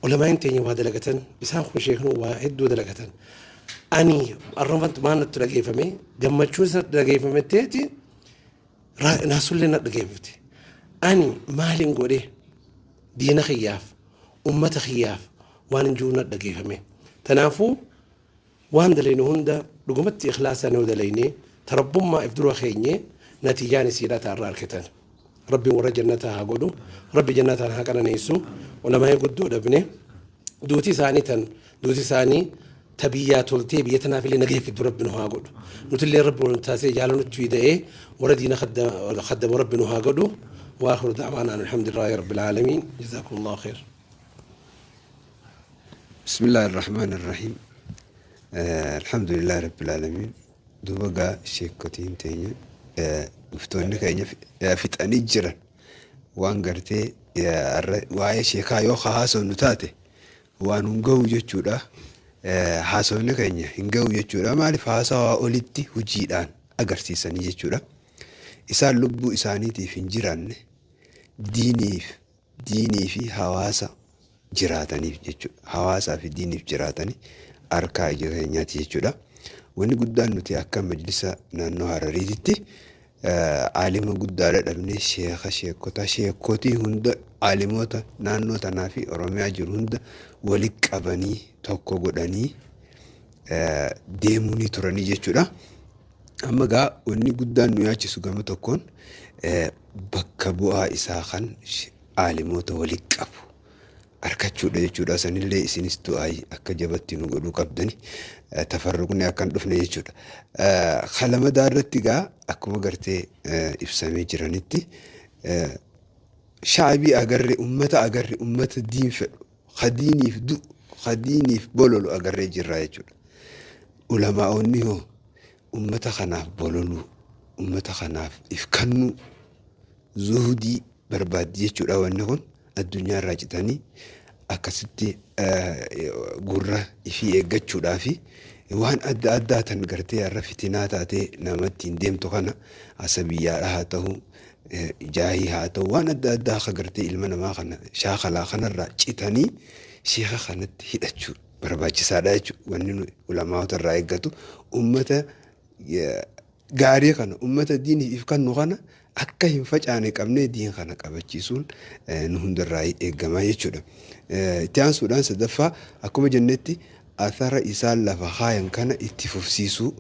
ulamaan teenya waa dalagatan, isaan kun sheeknu waa hedduu dalagatan. Ani arrabatti waan natti dhageeffame, gammachuun isa dhageeffame teeti naasullee na dhageeffate. Ani maalin godhe diina kiyyaaf, ummata kiyyaaf waan hin jiru na dhageeffame. Tanaafuu waan dalaynu hunda dhugumatti ikhlaasaan yoo dalayne, tarabbummaa if dura keenye, natiijaan isiidha taarraa argatan. Rabbiin warra jannataa haa godhu, Rabbi jannataan haa qananeessu. Ulamaa'ii guddoo dhabne. Duuti isaanii tan duuti isaanii ta biyyaa toltee biyya tanaaf illee nagaya fiddu Rabbi nu haa godhu. Nutillee Rabbi wal taasisee jaala nutti fida'ee warra diina khaddamu Rabbi nu haa godhu. وآخر دعوانا أن الحمد لله رب العالمين. جزاكم الله خير. بسم الله الرحمن الرحيم. الحمد لله رب العالمين. Duuba gaa sheekotiin teenya dhuftoonni keenya fixanii jiran waan gartee waa'ee sheekaa yoo haasofnu taate waan hin gahu jechuudha. Haasofni keenya hin gahu jechuudha. Maaliif haasawaa olitti hojiidhaan agarsiisanii jechuudha. Isaan lubbuu isaaniitiif hin jiraanne, diiniif, diinii fi hawaasa jiraataniif jechuudha. Hawaasaa fi diiniif jiraatanii harkaa ija keenyaati jechuudha. Wanni guddaan nuti akka majlisa naannoo Harariititti aalima guddaadha dhabnee, sheeka sheekotaa, sheekotii hunda, aalimoota naannoo tanaa fi Oromiyaa jiru hunda walitti qabanii tokko godhanii deemuu ni turanii jechuudha. Amma gaa wanni guddaan nu yaachisu gama tokkoon bakka bu'aa isaa kan aalimoota walitti qabu. argachuudha jechuudha. Sanillee isinis du'aayii akka jabatti nu godhuu qabdani. Tafarruqni akka hin dhufne jechuudha. Kalamadaa irratti gaa akkuma gartee ibsamee jiranitti shaabii agarre, ummata agarre, ummata diin fedhu, ka diiniif du'u, ka diiniif bololu agarree jirra jechuudha. Ulamaa'onni hoo ummata kanaaf bololuu, ummata kanaaf if kennuu, zuhudii barbaaddi jechuudha. Wanni kun addunyaa irraa citanii akkasitti gurra ifii eeggachuudhaa fi waan adda addaa tan gartee har'a fitinaa taatee namatti hin deemtu kana, asabiyyaadha haa ta'u, jaahii haa ta'u, waan adda addaa akka gartee ilma namaa kana shaakalaa kanarraa citanii sheeka kanatti hidhachuu barbaachisaadha jechuudha. Wanni nu ulamaa'ota irraa eeggatu ummata gaarii kana, ummata diiniif if kennu kana akka hin facaane qabnee diin kana qabachiisuun nu hundarraa eeggamaa jechuudha. Itti aansuudhaan sadaffaa, akkuma jennetti athara isaan lafa kaayan kana itti fufsiisuu,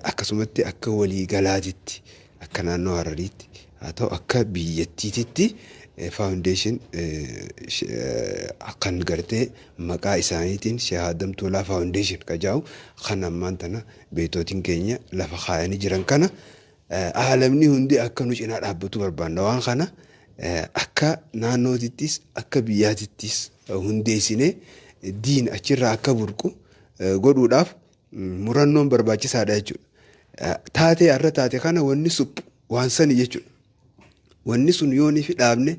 akkasumatti akka waliigalaatitti, akka naannoo Harariitti haa ta'u, akka biyyattiititti foundation kan gartee maqaa isaaniitiin Sheekh Adam Tolaa Foundation ka jedhamu kan ammaan tana beektootiin keenya lafa kaayanii jiran kana aalamni hundi akka nu cinaa dhaabbatu barbaanna. Waan kana akka naannootittis akka biyyaatittis hundeessinee diin achirraa akka burqu godhuudhaaf murannoon barbaachisaadha jechuudha. Taatee har'a taate kana wanni suphu waan sani jechuudha. Wanni sun yoo ni fi dhaabne,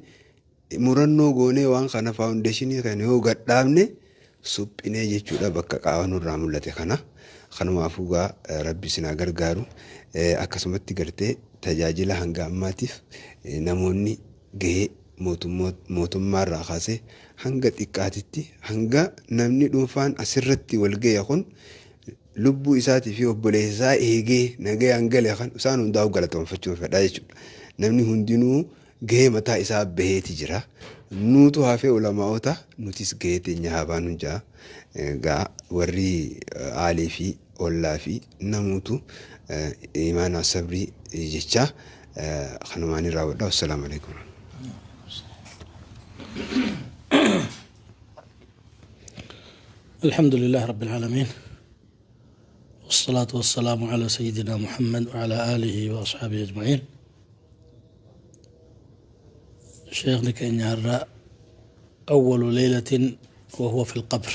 murannoo goonee waan kana foundationii kana yoo gad dhaabne suphinee jechuudha bakka qaama nurraa mul'ate kana. Kanumaafuu gaa Rabbi isin haa gargaaru. Akkasumatti gartee tajaajila hanga ammaatiif namoonni gahee mootummaarraa kaasee hanga xiqqaatitti, hanga namni dhuunfaan asirratti wal gahe kun lubbuu isaatii fi obboleessa isaa eegee nagayaan gale kan isaan hundaa'u galatoonfachuu fedha jechuudha. Namni hundinuu gahee mataa isaa baheeti jira. Nuutu hafee ulamaa'ota, nutis gahee teenya haa baanu jaa. Gaa warri aalii fi ollaa fi namuutu imaanaa sabrii jecha kanumaan irraa raawwadha. Wassalaamu alaikum. الحمد لله رب العالمين، والصلاة والسلام على سيدنا محمد وعلى آله وأصحابه أجمعين. شيخنا keenya أول ليلة وهو في القبر،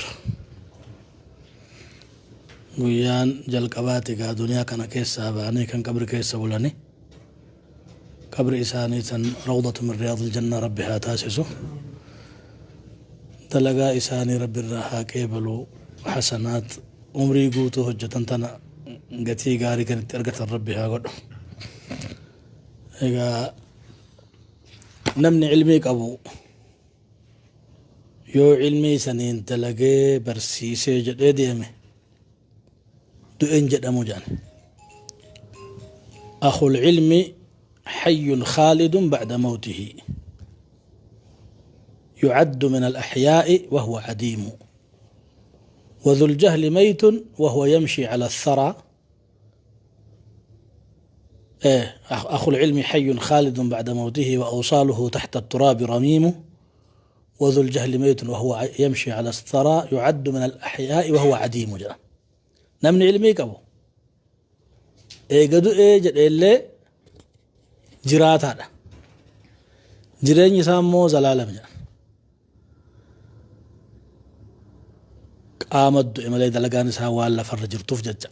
guyyaan jalqabaati gaa duniyaa kana keessaa ba'anii kan qabri keessa bulani. Qabri isaanii tan روضة من رياض الجنة rabbi haa taasisu. Dalagaa isaanii rabbi irraa haa qeebalu. Xasanaat umrii guutuu hojjetan tana gatii gaarii kan itti argatan rabbi haa godhu. Egaa namni ilmii qabu yoo ilmii saniin dalagee barsiisee jedhee deeme du'een jedhamu jedhan. أخو العلم حي خالد بعد موته، يعد من الأحياء وهو عديم، وذو الجهل ميت وهو يمشي على الثرى. إيه، أخو العلم حي خالد بعد موته وأوصاله تحت التراب رميم، وذو الجهل ميت وهو يمشي على الثرى، يعد من الأحياء وهو عديم jedha. Namni ilmii qabu eega du'ee jedheellee jiraataadha, jireenyi isaa immoo zalaalam jedha. Qaama du'e malee dalagaan isaa waan lafarra jirtuuf jecha.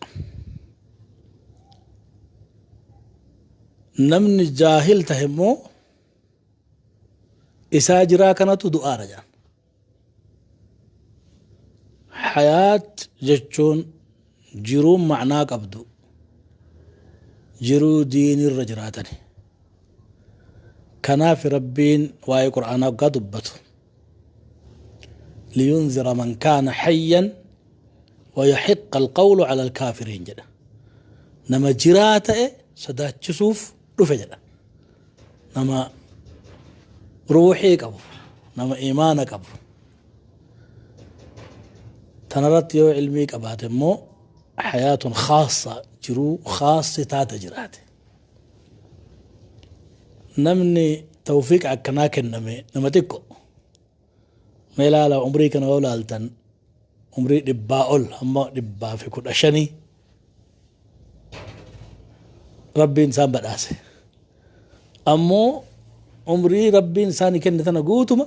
Namni jaahil tahe immoo isaa jiraa kanatu du'aadha jedhan. Hayaat jechuun jiruun macnaa qabdu jiruu diinirra jiraatani. Kanaaf Rabbiin waa'ee Qur'aanaa waggaa dubbatu لينذر من كان حيا ويحق القول على الكافرين jedha. Nama jiraa ta'e sodaachisuuf dhufe jedha. Nama ruuxii qabu, nama imaana qabu tanarratti yoo ilmii qabaate immoo حياة خاصة, jiruu khaasi taate jiraate. Namni tawfiiq akkanaa kenname nama xiqqo. Mee ilaala, umrii kana yoo ilaaltan umrii 100 ol hamma 115 Rabbiin isaan badhaase. Ammoo umrii Rabbiin isaanii kenne tana guutuma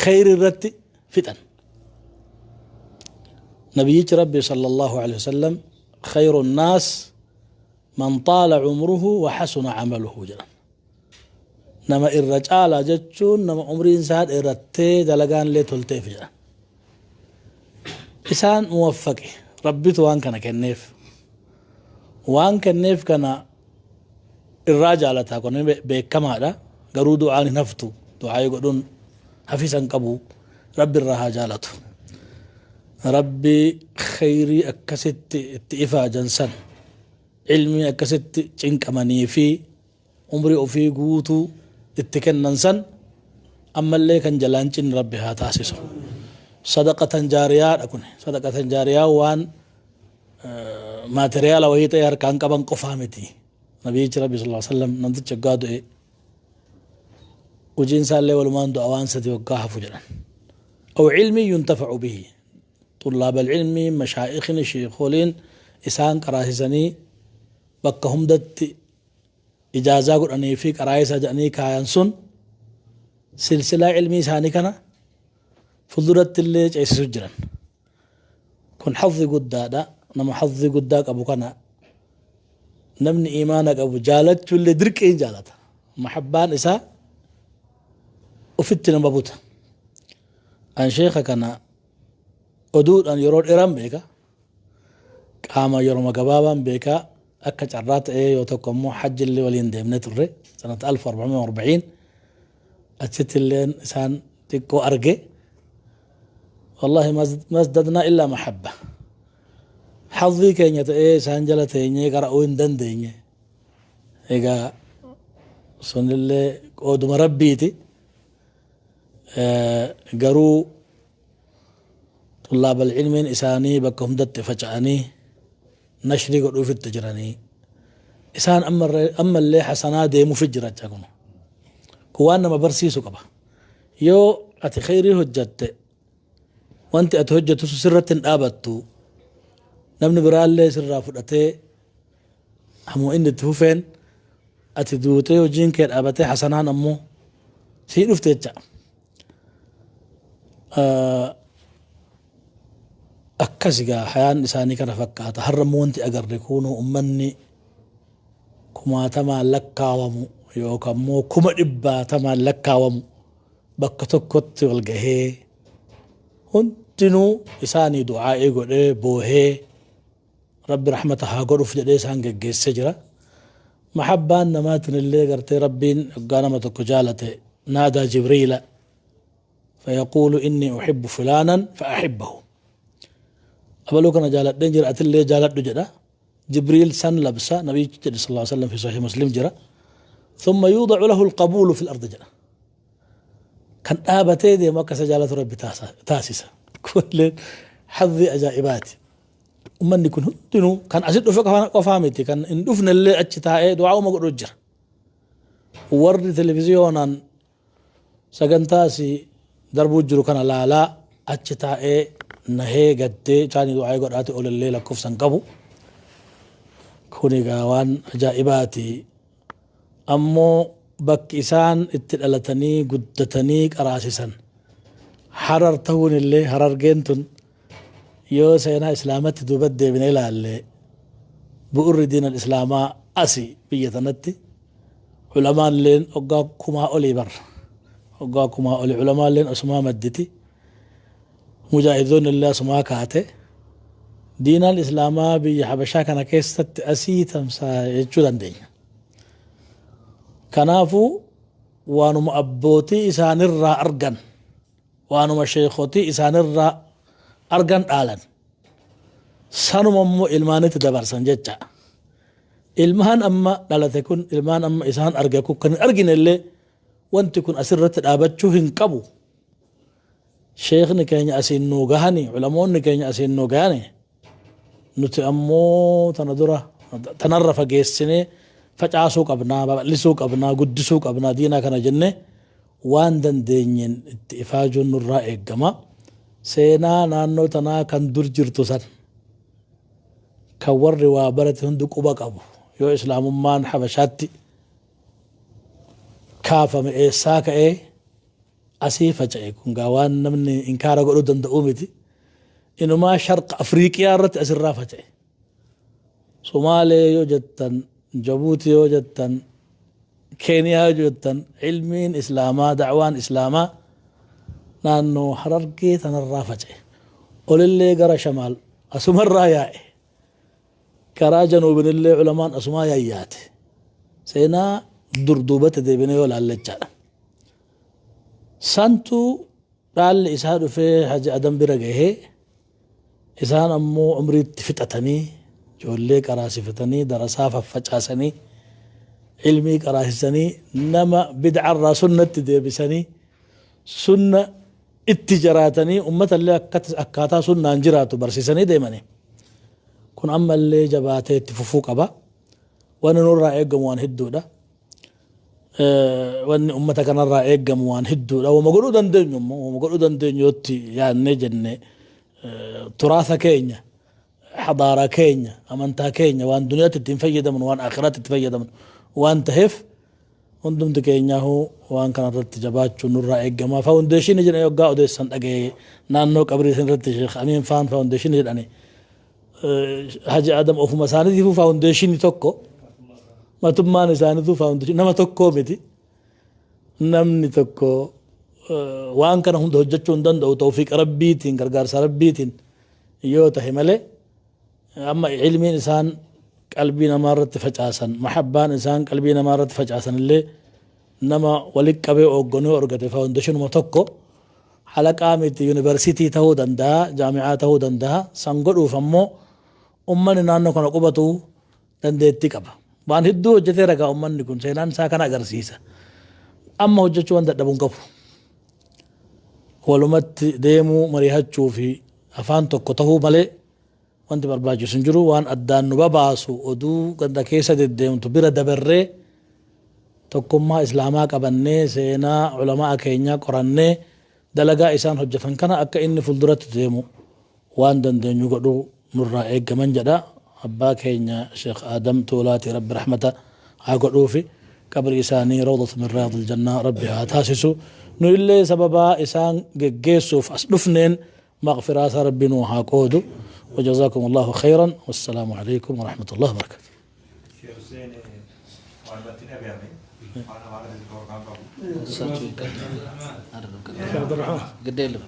kheyri irratti fixan. Nabiyyichi Rabbi sallallahu alaihi wasallam khayru naas man xaala umruhu wa hasuna amaluhu jedhan. Nama irra caalaa jechuun nama umriin isaa dheerattee dalagaan illee tolteef jedhan. Isaan muwaffaqe, Rabbitu waan kana kenneef. Waan kenneef kana irraa jaalataa kun beekamaadha. Garuu du'aan hin haftu. Du'aa godhuun hafisa hin qabu. Rabbi irraa haa jaalatu. Rabbi kheyrii akkasitti itti ifaajan san, ilmii akkasitti cinqamanii fi umrii ofii guutuu itti kennan san ammallee kan jalaan cinne Rabbi haa taasisu. Sadaqatan jaariyaadha kun. Sadaqatan jaariyaa waan maateriyaala wayii ta'e harkaan qaban qofaa miti. Nabiyyichi Rabbi sallallahu alaihi wasallam namtichi waggaa du'e hojiin isaallee walumaan du'a waan sadi waggaa hafu jedhan. Aw ilmi yuntafa'u bihi. Xullaaba ilmii, mashaa'ikhni, sheekoliin isaan qaraasisanii bakka hundatti ijaazaa godhanii fi qaraayisa jedhanii kaayan sun silsilaa ilmii isaanii kana fuulduratti illee ceesisu jiran. Kun hazzi guddaadha. Nama hazzi guddaa qabu kana namni imaana qabu jaalachuu illee dirqiin jaalata. Mahabbaan isaa ofitti nama buta. An sheeka kana oduudhaan yeroo dheeraan beeka. Qaama yeroo gabaabaan beeka. Akka carraa ta'ee yoo tokko immoo hajji illee waliin deemnee turre sanata 1440, achitti illeen isaan xiqqoo arge. Wallahi mazdadnaa illaa mahabba. Hazzii keenya ta'ee isaan jala teenyee qara'uu hin dandeenye. Egaa sunillee qooduma Rabbiiti. Garuu xullaabal ilmiin isaanii bakka hundatti faca'anii nashrii godhuufitti jiranii. Isaan ammallee hasanaa deemuufi jira jecha kun. Kun waan nama barsiisu qaba. Yoo ati kheyrii hojjatte, wanti ati hojjettu sun sirratti hin dhaabattu. Namni biraallee sirraa fudhatee ammoo inni itti fufeen ati duutee hojiin kee dhaabatee hasanaan ammoo sii dhufte jecha. Akkas egaa hayaan isaanii kana fakkaata. Har'a immoo wanti agarre kunuu ummanni kumaatamaan lakkaawamu yookaan immoo kuma dhibbaatamaan lakkaawamu bakka tokkotti wal gahee hundinuu isaanii du'aa'ii godhee boohee Rabbi rahmata haa godhuuf jedhee isaan geggeessee jira. Mahabbaan namaatiin illee gartee Rabbiin hoggaa nama tokko jaalate naadaa Jibriila fayaquulu inni uhibbu fulaanan fa'ahibbahu. Abaluu kana jaaladheen jira, atillee jaaladhu jedha. Jibriil san labsa, nabiyyichi jedhe sallallahu alaihi wasallam, fi sahih Muslim jira. Thumma yuudacu lahu alqabuulu fil ardi jedha. Kan dhaabatee deemu akka isa jaalatu Rabbi taasisa. Kunillee hazzii ajaa'ibaati. Ummanni kun hundinuu kan asi dhufe qofaa miti, kan hin dhufne illee achi taa'ee du'aa'uma godhu jira. Warri televiziyoonaan sagantaa asii darbuu jiru kana laalaa achi taa'ee nahee gaddee isaanii du'aa'ii godhaate olillee lakkoofsa hin qabu. Kun egaa waan ajaa'ibaati. Ammoo bakki isaan itti dhalatanii guddatanii qaraasisan Harar ta'uun illee, Harargeen tun yoo seenaa Islaamatti duuba deebine ilaalle, bu'urri diina Islaamaa asi biyya tanatti. Ulamaan illeen waggaa kumaa olii barra, waggaa kumaa olii ulamaan illeen asumaa madditi, mujaahidoonni illee asumaa kaate, diinaan Islaamaa biyya Habashaa kana keessatti asii tamsaa jechuu dandeenya. Kanaafuu waanuma abbootii isaanirraa argan, waanuma sheekotii isaanirraa argan dhaalan, sanuma immoo ilmaanitti dabarsan jecha. Ilmaan amma dhalate kun, ilmaan amma isaan arge kun, kan hin argine illee wanti kun asirratti dhaabachuu hin qabu. Sheekni keenya asiin nuu gahani, ulamoonni keenya asiin nuu gahani, nuti ammoo tana dura tanarra fageessinee facaasuu qabnaa, babal'isuu qabnaa, guddisuu qabnaa diinaa kana jennee Waan dandeenyeen itti ifaajuun nurraa eegama. Seenaa naannoo tanaa kan dur jirtu san kan warri waa barate hundi quba qabu, yoo Islaamummaan Habashaatti kaafame eessaa ka'ee asii faca'e, kun gaa waan namni inkaara godhuu danda'u miti. Inumaa Sharqa Afriiqiyaa irratti asirraa faca'e. Somaalee yoo jettan, Jabuuti yoo jettan, Keeniyaa yoo jettan, ilmiin Islaamaa, da'waan Islaamaa naannoo Harargee tanarraa faca'e. Olillee gara shamaal asumarraa yaa'e. Karaa januubinillee culamaan asumaa yayyaate. Seenaa dur duubatti deebinee yoo laalle jechaadha. Santu dhaalli isaa dhufee Haji Adam bira gahee, isaan ammoo umriitti fixatanii, ijoollee qaraasifatanii, darasaa faffacaasanii, ilmii qaraasisanii, nama bid'arraa sunnatti deebisanii, sunna itti jiraatanii, ummata illee akkaataa sunnaan jiraatu barsiisanii deemanii. Kun ammallee jabaatee itti fufuu qaba. Wanni nurraa eegamu waan hedduudha. Wanni ummata kanarraa eegamu waan hedduudha. Wama godhuu dandeenyu immoo, wama godhuu dandeenyu yootti yaadnee jenne, turaasa keenya, hadaaraa keenya, amantaa keenya, waan duniyaatti ittiin fayyadamnu, waan akhiraatti itti fayyadamnu waan taheef, hundumti keenyaahuu waan kana irratti jabaachuun nurraa eegama. Foundation jedhanii waggaa odeessan dhagaye naannoo qabrii isin irratti Sheekh Amiin faan foundation jedhanii. Haji Adam ofuma isaaniitiifuu foundation tokko, matummaan isaaniituu foundation, nama tokkoo miti. Namni tokko waan kana hunda hojjechuu hin danda'u tawfiiqa Rabbiitiin, gargaarsa Rabbiitiin yoo tahe malee. Amma ilmiin isaan qalbii namaa irratti facaasan, mahabbaan isaan qalbii namaa irratti facaasan illee nama walitti qabee hoogganuu argate foundationuma tokko halaqaa miti, yuunivarsiitii ta'uu danda'a, jaamicaa ta'uu danda'a. San godhuuf ammoo ummanni naannoo kana qubatu dandeettii qaba. Waan hedduu hojjetee ragaa ummanni kun seenaan isaa kana agarsiisa. Amma hojjechuu waan dadhabu hin qabu. Walumatti deemuu, mari'achuu fi afaan tokko ta'uu malee wanti barbaachisu hin jiru. Waan addaan nu babaasu oduu ganda keessa deddeemtu bira dabarree, tokkummaa Islaamaa qabannee, seenaa culamaa keenyaa qorannee, dalagaa isaan hojjetan kana akka inni fuulduratti deemu waan dandeenyu godhuu nurraa eeggaman jedha. Abbaa keenya Sheekh Adam Tuulaati Rabbi rahmata haa godhuufi, qabri isaanii rawdatu min riyaadil jannaa Rabbi haa taasisu. Nu illee sababaa isaan geggeessuuf as dhufneen maghfiraa isaa Rabbi nuu haa qoodu. وجزاكم الله خيرا والسلام عليكم ورحمة الله وبركاته. Sheekh Hussein waanumatti dhagahame waan Amaara xixiqqoo qabu. عبد الرحمن. ግድ የለም።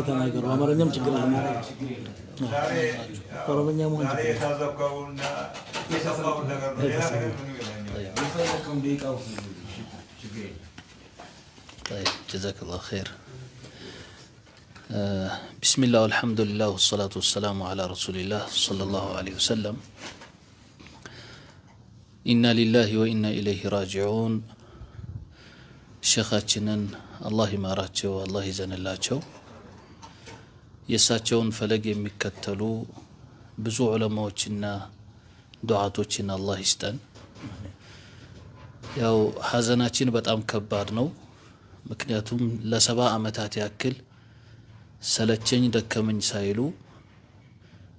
ተናገሩ። አማርኛም ችግር የለም። ዛሬ ኦሮምኛ መሆን ዛሬ የታዘብከውና የሰማውን ነገር ነው። ሌላ ነገር ምንም የለኝም። የፈለከውን ደቂቃ ውሰድ፣ ችግር የለም። طيب، جزاك الله خير. بسم الله والحمد لله والصلاة والسلام على رسول الله صلى الله عليه وسلم. إنا لله وإنا إليه راجعون. ሼኻችንን አላህ ይማራቸው፣ አላህ ይዘንላቸው። የእሳቸውን ፈለግ የሚከተሉ ብዙ ዑለማዎችና ዱዓቶችን አላህ ይስጠን። ያው ሀዘናችን በጣም ከባድ ነው። ምክንያቱም ለ70 ዓመታት ያክል ሰለቸኝ ደከመኝ ሳይሉ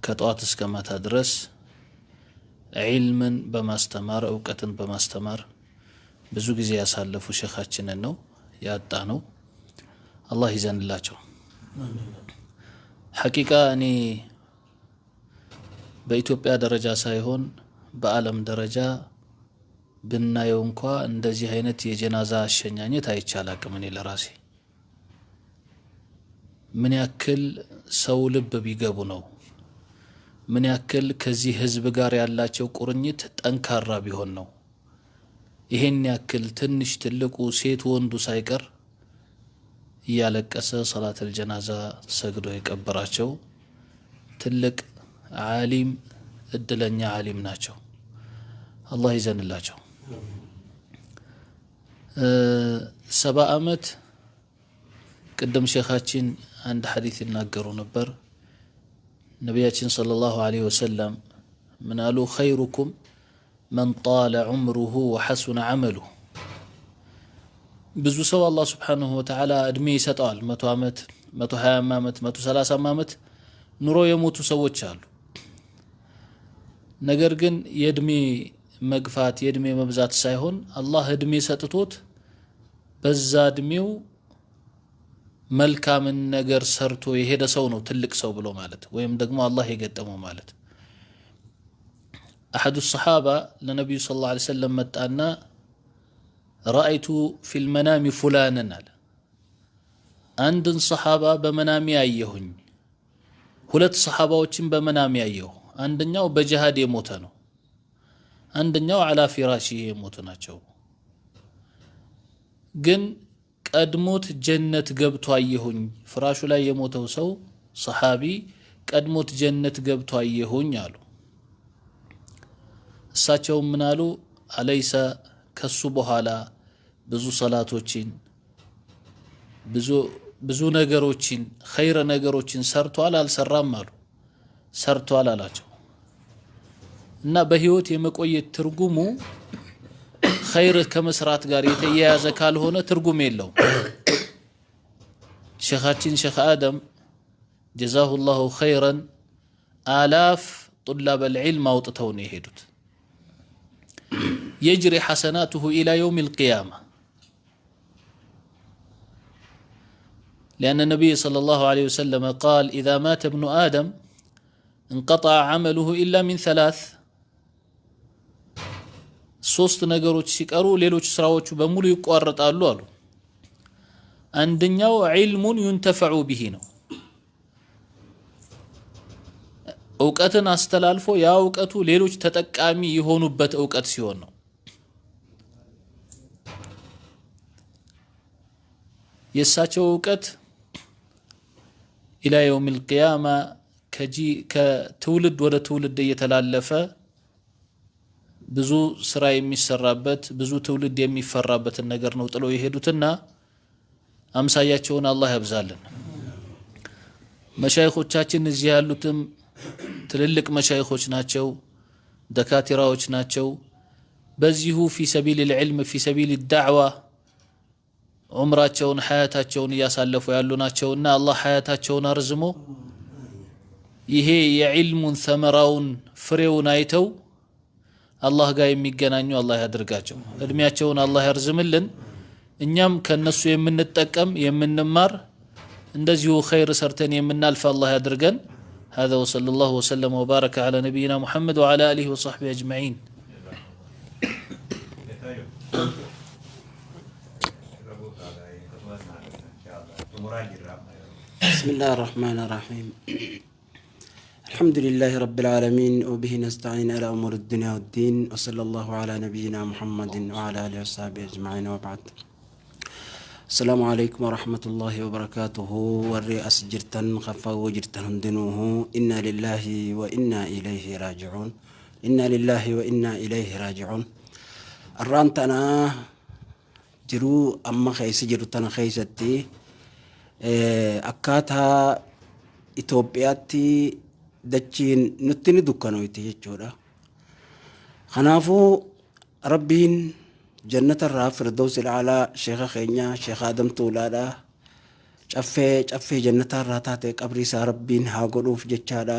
ከጠዋት እስከ ማታ ድረስ ዒልምን በማስተማር፣ እውቀትን በማስተማር ብዙ ጊዜ ያሳለፉ ሼኻችንን ነው ያጣነው። አላህ ይዘንላቸው። ሐቂቃ እኔ በኢትዮጵያ ደረጃ ሳይሆን በዓለም ደረጃ ብናየው እንኳ እንደዚህ አይነት የጀናዛ አሸኛኘት አይቼ አላቅም። እኔ ለራሴ ምን ያክል ሰው ልብ ቢገቡ ነው፣ ምን ያክል ከዚህ ህዝብ ጋር ያላቸው ቁርኝት ጠንካራ ቢሆን ነው ይሄን ያክል ትንሽ ትልቁ ሴት ወንዱ ሳይቀር እያለቀሰ ሰላተል ጀናዛ ሰግዶ የቀበራቸው ትልቅ ዓሊም፣ እድለኛ ዓሊም ናቸው። አላህ ይዘንላቸው። 70 ዓመት ቅድም ሼኻችን አንድ ሐዲስ ይናገሩ ነበር። ነቢያችን ሰለላሁ ዐለይሂ ወሰለም ምን አሉ? خيركم من طال عمره وحسن عمله። ብዙ ሰው አላህ ስብሓንሁ ወተዓላ እድሜ ይሰጠዋል። 100 ዓመት፣ 120 ዓመት፣ 130 ዓመት ኑሮ የሞቱ ሰዎች አሉ። ነገር ግን የእድሜ መግፋት የእድሜ መብዛት ሳይሆን አላህ እድሜ ሰጥቶት በዛ እድሜው መልካምን ነገር ሰርቶ የሄደ ሰው ነው ትልቅ ሰው ብሎ ማለት ወይም ደግሞ አላህ የገጠመው ማለት። أحد الصحابة ለነቢዩ صلى الله عليه وسلم መጣና رأيت في المنام فلانا አለ። አንድን ሰሓባ በመናሚ አየሁኝ። ሁለት ሰሓባዎችን በመናሚ አየሁ። አንደኛው በጅሃድ የሞተ ነው፣ አንደኛው على فراشه የሞቱ ናቸው። ግን ቀድሞት ጀነት ገብቶ አየሁኝ። ፍራሹ ላይ የሞተው ሰው ሰሓቢ ቀድሞት ጀነት ገብቶ አየሁኝ አሉ። እሳቸውም ምን አሉ? أليس ከሱ በኋላ ብዙ ሰላቶችን ብዙ ነገሮችን ኸይረ ነገሮችን ሰርቷል አልሰራም አሉ። ሰርቷል አላቸው። እና በህይወት የመቆየት ትርጉሙ ኸይር ከመስራት ጋር የተያያዘ ካልሆነ ትርጉም የለውም። ሼኻችን ሼኽ አደም جزاه الله خيرا آلاف طلاب العلم አውጥተው ነው የሄዱት። يجري حسناته إلى يوم القيامة لأن النبي صلى الله عليه وسلم قال إذا مات ابن آدم انقطع عمله إلا من ثلاث። ሶስት ነገሮች ሲቀሩ ሌሎች ስራዎቹ በሙሉ ይቋረጣሉ አሉ። አንደኛው علم ينتفع به ነው። እውቀትን አስተላልፎ ያ እውቀቱ ሌሎች ተጠቃሚ የሆኑበት እውቀት ሲሆን ነው። የእሳቸው እውቀት ኢላ የውም ልቅያማ ከትውልድ ወደ ትውልድ እየተላለፈ ብዙ ስራ የሚሰራበት ብዙ ትውልድ የሚፈራበትን ነገር ነው ጥለው የሄዱትና አምሳያቸውን አላህ ያብዛልን። መሻይኾቻችን እዚህ ያሉትም ትልልቅ መሻይኾች ናቸው፣ ደካቲራዎች ናቸው። በዚሁ في سبيل العلم في سبيل الدعوة ዑምራቸውን ሐያታቸውን እያሳለፉ ያሉ ናቸውና አላህ ሐያታቸውን አርዝሞ ይሄ የዕልሙን ተመራውን ፍሬውን አይተው አላህ ጋር የሚገናኙ አላህ ያድርጋቸው። እድሜያቸውን አላህ ያርዝምልን። እኛም ከነሱ የምንጠቀም የምንማር እንደዚሁ ኸይር ሰርተን የምናልፍ አላህ ያድርገን። هذا وصلى الله وسلم وبارك على نبينا محمد وعلى آله وصحبه أجمعين። بسم الله الرحمن الرحيم، الحمد لله رب العالمين، وبه نستعين على أمور الدنيا والدين، وصلى الله على نبينا محمد وعلى آله وصحبه أجمعين، وبعد، السلام عليكم ورحمة الله وبركاته. Warri as jirtan خفا jirtan hundinuu، إنا لله وإنا إليه راجعون، إنا لله وإنا إليه راجعون. Arraan tana jiruu amma keessa jiru tana keessatti akkaataa Itoophiyaatti dachiin nutti ni dukkanoyti jechuudha. Kanaafuu Rabbiin jannata irraa firdawsi alaalaa sheeka keenya Sheeka Adam Tuulaadha. Caffee caffee jannata irraa taate qabrii isaa Rabbiin haa godhuuf jechaadha.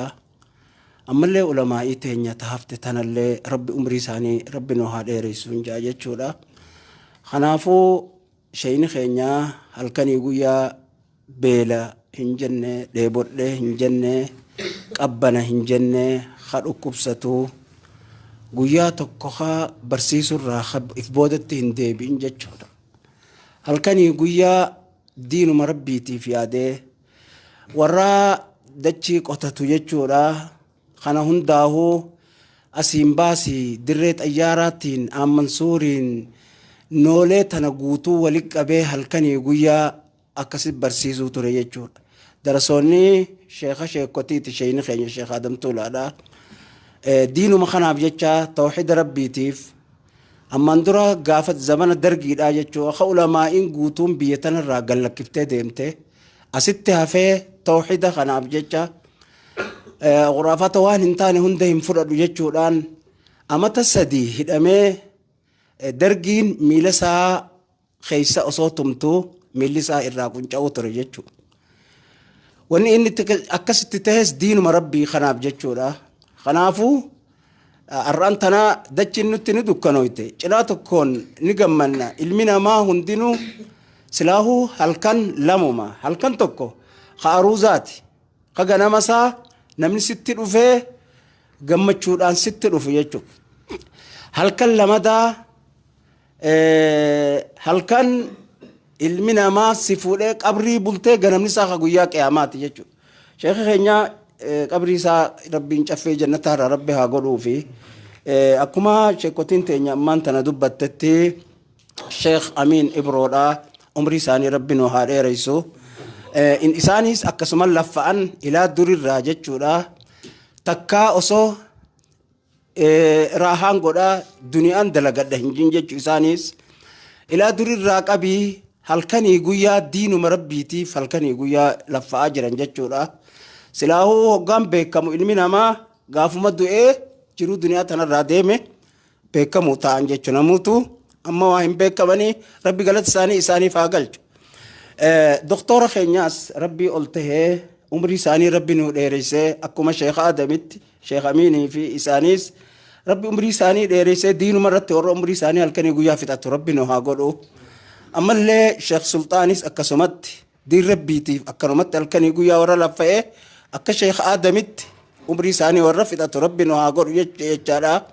Ammallee ulamaa'ii teenya tahafte tanallee Rabbi umrii isaanii Rabbi nu haa dheeressuun jaa jechuudha. Kanaafuu sheeyni keenya halkanii guyyaa beela hin jenne, dheebodhee hin jenne, qabbana hin jenne, ha dhukkubsatu guyyaa tokko ha barsiisurraa if boodatti hin deebi'in jechuudha. Halkanii guyyaa diinuma Rabbiitiif yaadee warra dachii qotatu jechuudha. Kana hundaahuu asiin baasii dirree xayyaaraatiin Ammansuuriin noolee tana guutuu walitti qabee halkanii guyyaa akkasitti barsiisuu ture jechuudha. Darasoonni sheeka sheekotiiti sheeyni keenya Sheeka Adam Tuulaadha. Diinuma kanaaf jecha tawxiida Rabbiitiif ammaan dura gaafa zamana dargiidha jechuudha. Akka ulamaa'iin guutuun biyya tanarraa gallakkiftee deemte asitti hafee tawxiida kanaaf jecha khuraafata waan hin taane hunda hin fudhadhu jechuudhaan amata 3 hidhamee dargiin miila isaa keessa osoo tumtuu miilli isaa irraa qunca'uu ture jechuudha. Wanni inni akkasitti tahes diinuma Rabbii kanaaf jechuudha. Kanaafuu har'aan tanaa dachiin nutti ni dukkanoyte. Cinaa tokkoon ni gammanna. Ilmi namaa hundinuu silaahuu halkan lamuma. Halkan tokko ka aruuzaati. Ka ganama isaa namni sitti dhufee gammachuudhaan sitti dhufu jechuudha. Halkan lamadaa halkan ilmi namaa si fuudhee qabrii bultee ganamni isaa ka guyyaa qiyaamaati jechuudha. Sheekhi keenya qabrii isaa Rabbiin caffee jannataa irraa Rabbi haa godhuu fi akkuma sheekotiin teenya ammaan tana dubbattetti Sheekh Amiin Ibroodha umrii isaanii Rabbi nu haa dheeressu. Isaanis akkasuma laffa'an ilaa durirraa jechuudha. Takkaa osoo raahaan godhaa duniyaan dalagadha hin jin jechuu isaanis ilaa durirraa qabii halkanii guyyaa diinuma Rabbiitiif halkanii guyyaa laffa'aa jiran jechuudha. Silaahuu hoggaan beekamu ilmi namaa gaafuma du'ee jiruu duniyaa tanarraa deeme beekamu ta'an jechuudha. Namuutu amma waa hin beekamanii Rabbi galata isaanii isaaniif haa galchu. Doktora keenyaas Rabbii ol tahee umrii isaanii Rabbi nu dheeressee akkuma Sheekh Adamitti Sheekh Amiinii fi isaaniis Rabbi umrii isaanii dheeressee diinuma irratti warra umrii isaanii halkanii guyyaa fixatu Rabbi nu haa godhu. Ammallee Sheekh Sulxaanis akkasumatti diin Rabbiitiif akkanumatti halkanii guyyaa warra laffa'ee akka Sheekh Adamitti umrii isaanii warra fixatu Rabbi nu haa godhu jechaadha.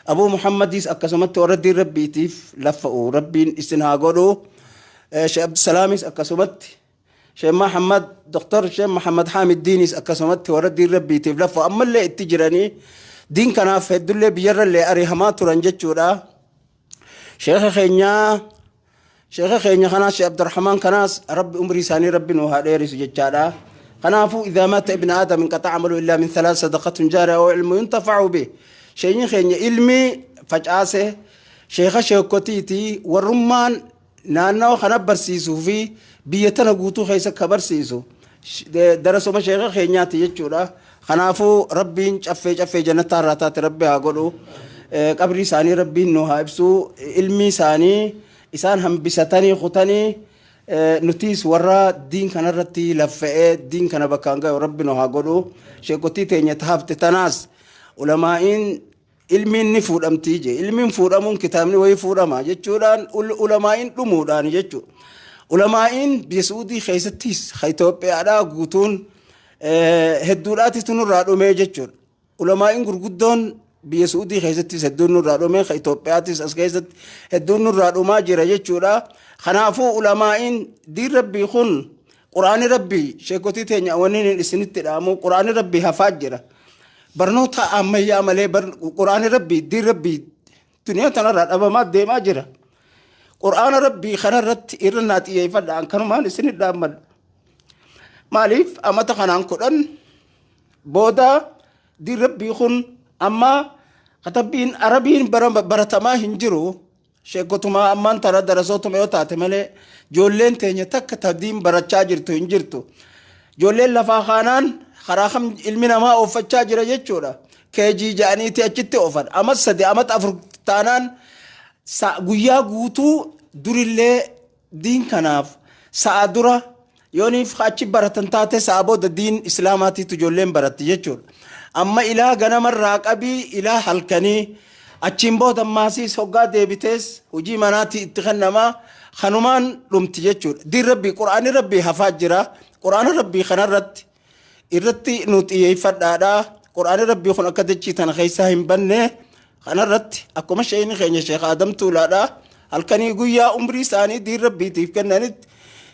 Abuu Muhammadis akkasumatti warra diin Rabbiitiif laffa'u Rabbiin isin haa godhu. Sheekh Abdusalaamis akkasumatti Sheekh Muhammad Doktor Sheekh Muhammad Hamid Diinis akkasumatti warra diin Rabbiitiif laffa'u ammallee itti jiranii diin kanaaf heddullee biyyarrallee arihamaa turan jechuudha. Sheekha keenya kanaas Sheekh Abdurrahmaan kanaas Rabbi umrii isaanii Rabbi nu haa dheerisu jechaadha. Kanaafuu idhaa maata ibna aadam inqaxa'a amalu illaa min thalath sadaqatun jaariya aw ilmu yuntafa'u bih. Sheekni keenya ilmi facaase sheekha sheekotiiti warrummaan naannawa kana barsiisuu fi biyya tana guutuu keessa ka barsiisu darasuma sheekha keenyaati jechuudha. Kanaafuu Rabbiin caffee caffee jannataa irraa taate Rabbi haa godhu. Qabrii isaanii Rabbiin nu haa ibsu. Ilmi isaanii isaan hambisatanii kutanii nutis warra diin kanarratti laffa'ee diin kana bakkaan gahu Rabbi nu haa godhu. Sheekotii teenya hafte tanaas ulamaa'iin ilmiin ni fuudhamtii je. Ilmiin fuudhamuun kitaabni wayii fuudhama jechuudhaan ulamaa'iin dhumuudhaan jechuudha. Ulamaa'iin biyya Suudii keessattis ka Itoophiyaadhaa guutuun hedduudhaatitu nurraa dhumee jechuudha. Ulamaa'iin gurguddoon biyya Suudii keessattis hedduun nurraa dhumee ka Itoophiyaatis as keessatti hedduun nurraa dhumaa jira jechuudha. Kanaafuu ulamaa'iin diin Rabbii kun Quraanni Rabbii sheekotii teenya wanni isinitti dhaamu Quraanni Rabbii hafaa jira. Barnoota ammayyaa malee Quraanni Rabbii diin Rabbii duniyaa tanarraa dhabamaa deemaa jira. Quraana Rabbii kanarratti irra naa xiyyeeffadha kanumaan isinit dhaammadha. Maaliif amata kanaan 10 booda diin Rabbii kun amma katabbiin Arabiin baratamaa hin jiru. Sheekotuma ammaan tana darasootuma yoo taate malee ijoolleen teenya takka ta diin barachaa jirtu hin jirtu. Ijoolleen lafaa kaanaan karaa kam ilmi namaa ooffachaa jira jechuudha. Keejii ja'aniiti achitti oofan. Amat 3 amat 4 taanaan guyyaa guutuu durillee diin kanaaf sa'a dura yooniif achi baratan taate sa'a booda diin islaamaatiitu ijoolleen baratti jechuudha. Amma ilaa ganamarraa qabii ilaa halkanii achiin booda maasiis hoggaa deebitees hojii manaatti itti kennamaa kanumaan dhumti jechuudha. Diin Rabbii Quraanni Rabbii hafaa jira. Quraana Rabbii kanarratti irratti nu xiyyeeffadhaadha. Quraanni Rabbii kun akka dachii tana keessaa hin banne kanarratti akkuma sheekni keenya Sheekh Adam Tuulaadha. Halkanii guyyaa umrii isaanii diin Rabbiitiif kennanitti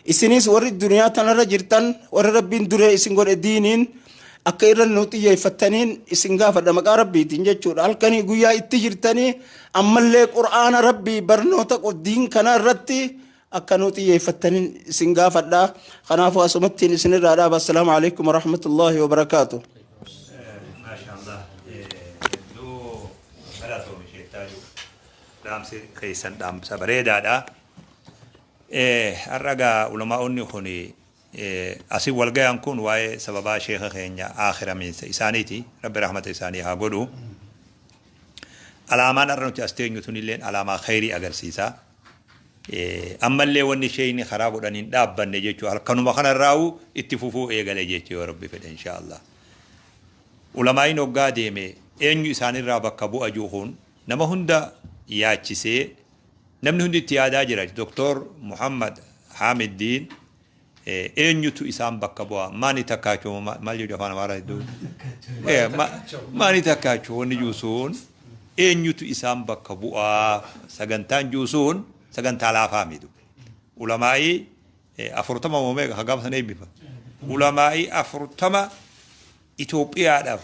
isinis warri duniyaa tanarra jirtan warri Rabbiin duree isin godhe diiniin akka irra nu xiyyeeffattaniin isin gaafadha maqaa Rabbiitiin jechuudha. Halkanii guyyaa itti jirtanii ammallee Quraana Rabbii barnoota diin kana irratti akka nu xiyyeeffattaniin isin gaafadha. Kanaafuu asumattiin isinirraa dhaaba. Assalaamu alaikum warahmatullaahi wabarakaatu. Maashaallah hedduu galatoome Sheekh Dhaamsi keessan dhaamsa bareedaadha. Har'a gaa ulamaa'onni kun asii wal gayan kun waa'ee sababaa sheeka keenya aakhiramiinsa isaaniiti. Rabbi rahmata isaanii haa godhu. Alaamaan har'a nuti as teenyu tunilleen alaamaa khayrii agarsiisa. Ammallee wanni sheeyni karaa godhan hin dhaabbanne jechuudha. Halkanuma kanarraa'u itti fufuu eegale jechuu yoo Rabbi fedhe insha Allah. Ulamaa'iin hoggaa deeme eenyu isaanirraa bakka bu'a juuhuun nama hunda yaachisee, namni hundi itti yaadaa jira. Doktor Muhammad Hamiddiin eenyutu isaan bakka bu'a? Maani takkaachuu maal jedhu afaan Amaaraa hedduu? Maani takkaachuu wanni juusuun eenyutu isaan bakka bu'aa? Sagantaan juusuun sagantaa laafaa mitu. Ulamaa'ii 40 moo meeqa hagam sana eebbifa? Ulamaa'ii 40 Itoophiyaadhaaf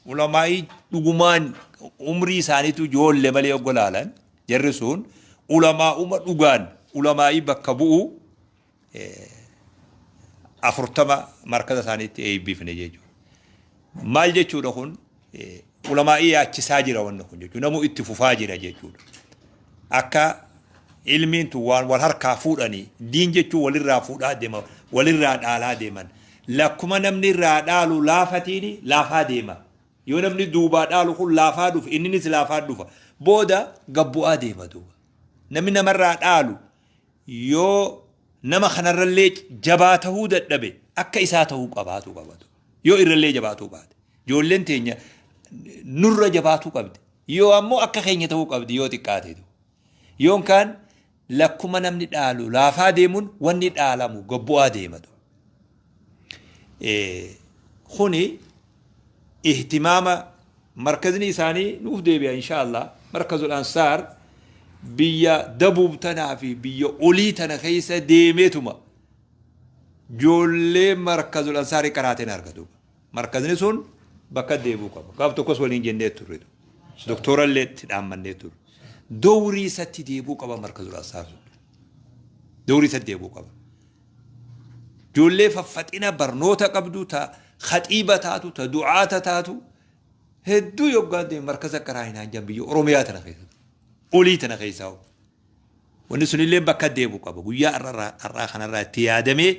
ulamaa'ii dhugumaan umrii isaaniitu ijoollee malee oggo laalan, jarri sun ulamaa'uma dhugaan ulamaa'ii bakka bu'u 40 markaza isaaniitti eebbifne jechuudha. Maal jechuudha kun? Ulamaa'ii yaachisaa jira wanni kun jechuudha. Namuu itti fufaa jira jechuudha. Akka ilmiin tun waan wal harkaa fuudhanii, diin jechuun walirraa fuudhaa deema, walirraa dhaalaa deeman. Lakkuma namni irraa dhaalu laafatiin laafaa deema. Yoo namni duubaa dhaalu kun laafaa dhufe, inninis laafaa dhufa. Booda gabbu'aa deema duuba. Namni namarraa dhaalu yoo nama kanarrallee jabaa tahuu dadhabe, akka isaa tahuu qabaatu qabatu. Yoo irrallee jabaatuu baate. Ijoolleen teenya nurra jabaatuu qabdi. Yoo ammoo akka keenya tahuu qabdi yoo xiqqaate. Yoon kaan lakkuma namni dhaalu laafaa deemuun wanni dhaalamu gabbu'aa deematu. Kuni ihtimaama markazni isaanii nuuf deebi'a insha Allah. Markazul Ansaar biyya dabuub tanaa fi biyya olii tana keessa deemeetuma ijoollee Markazul Ansaarii qaraateen argatu. Markazni sun bakka deebi'uu qaba. Gaaf tokkos waliin jennee turre. Doktorallee itti dhaammannee turre. Dowrii isatti deebi'uu qaba Markazul Ansaar sun. Dowrii isatti deebi'uu qaba. Ijoollee faffaxina barnoota qabdu, ta khaxiiba taatu, ta du'aata taatu hedduu yoggaan deeme markaza qaraa hin haanjan biyya Oromiyaa tana keessatti. Olii tana keessaa. Wanni sunillee bakka deebi'u qaba. Guyyaa har'aa kanarraa itti yaadamee,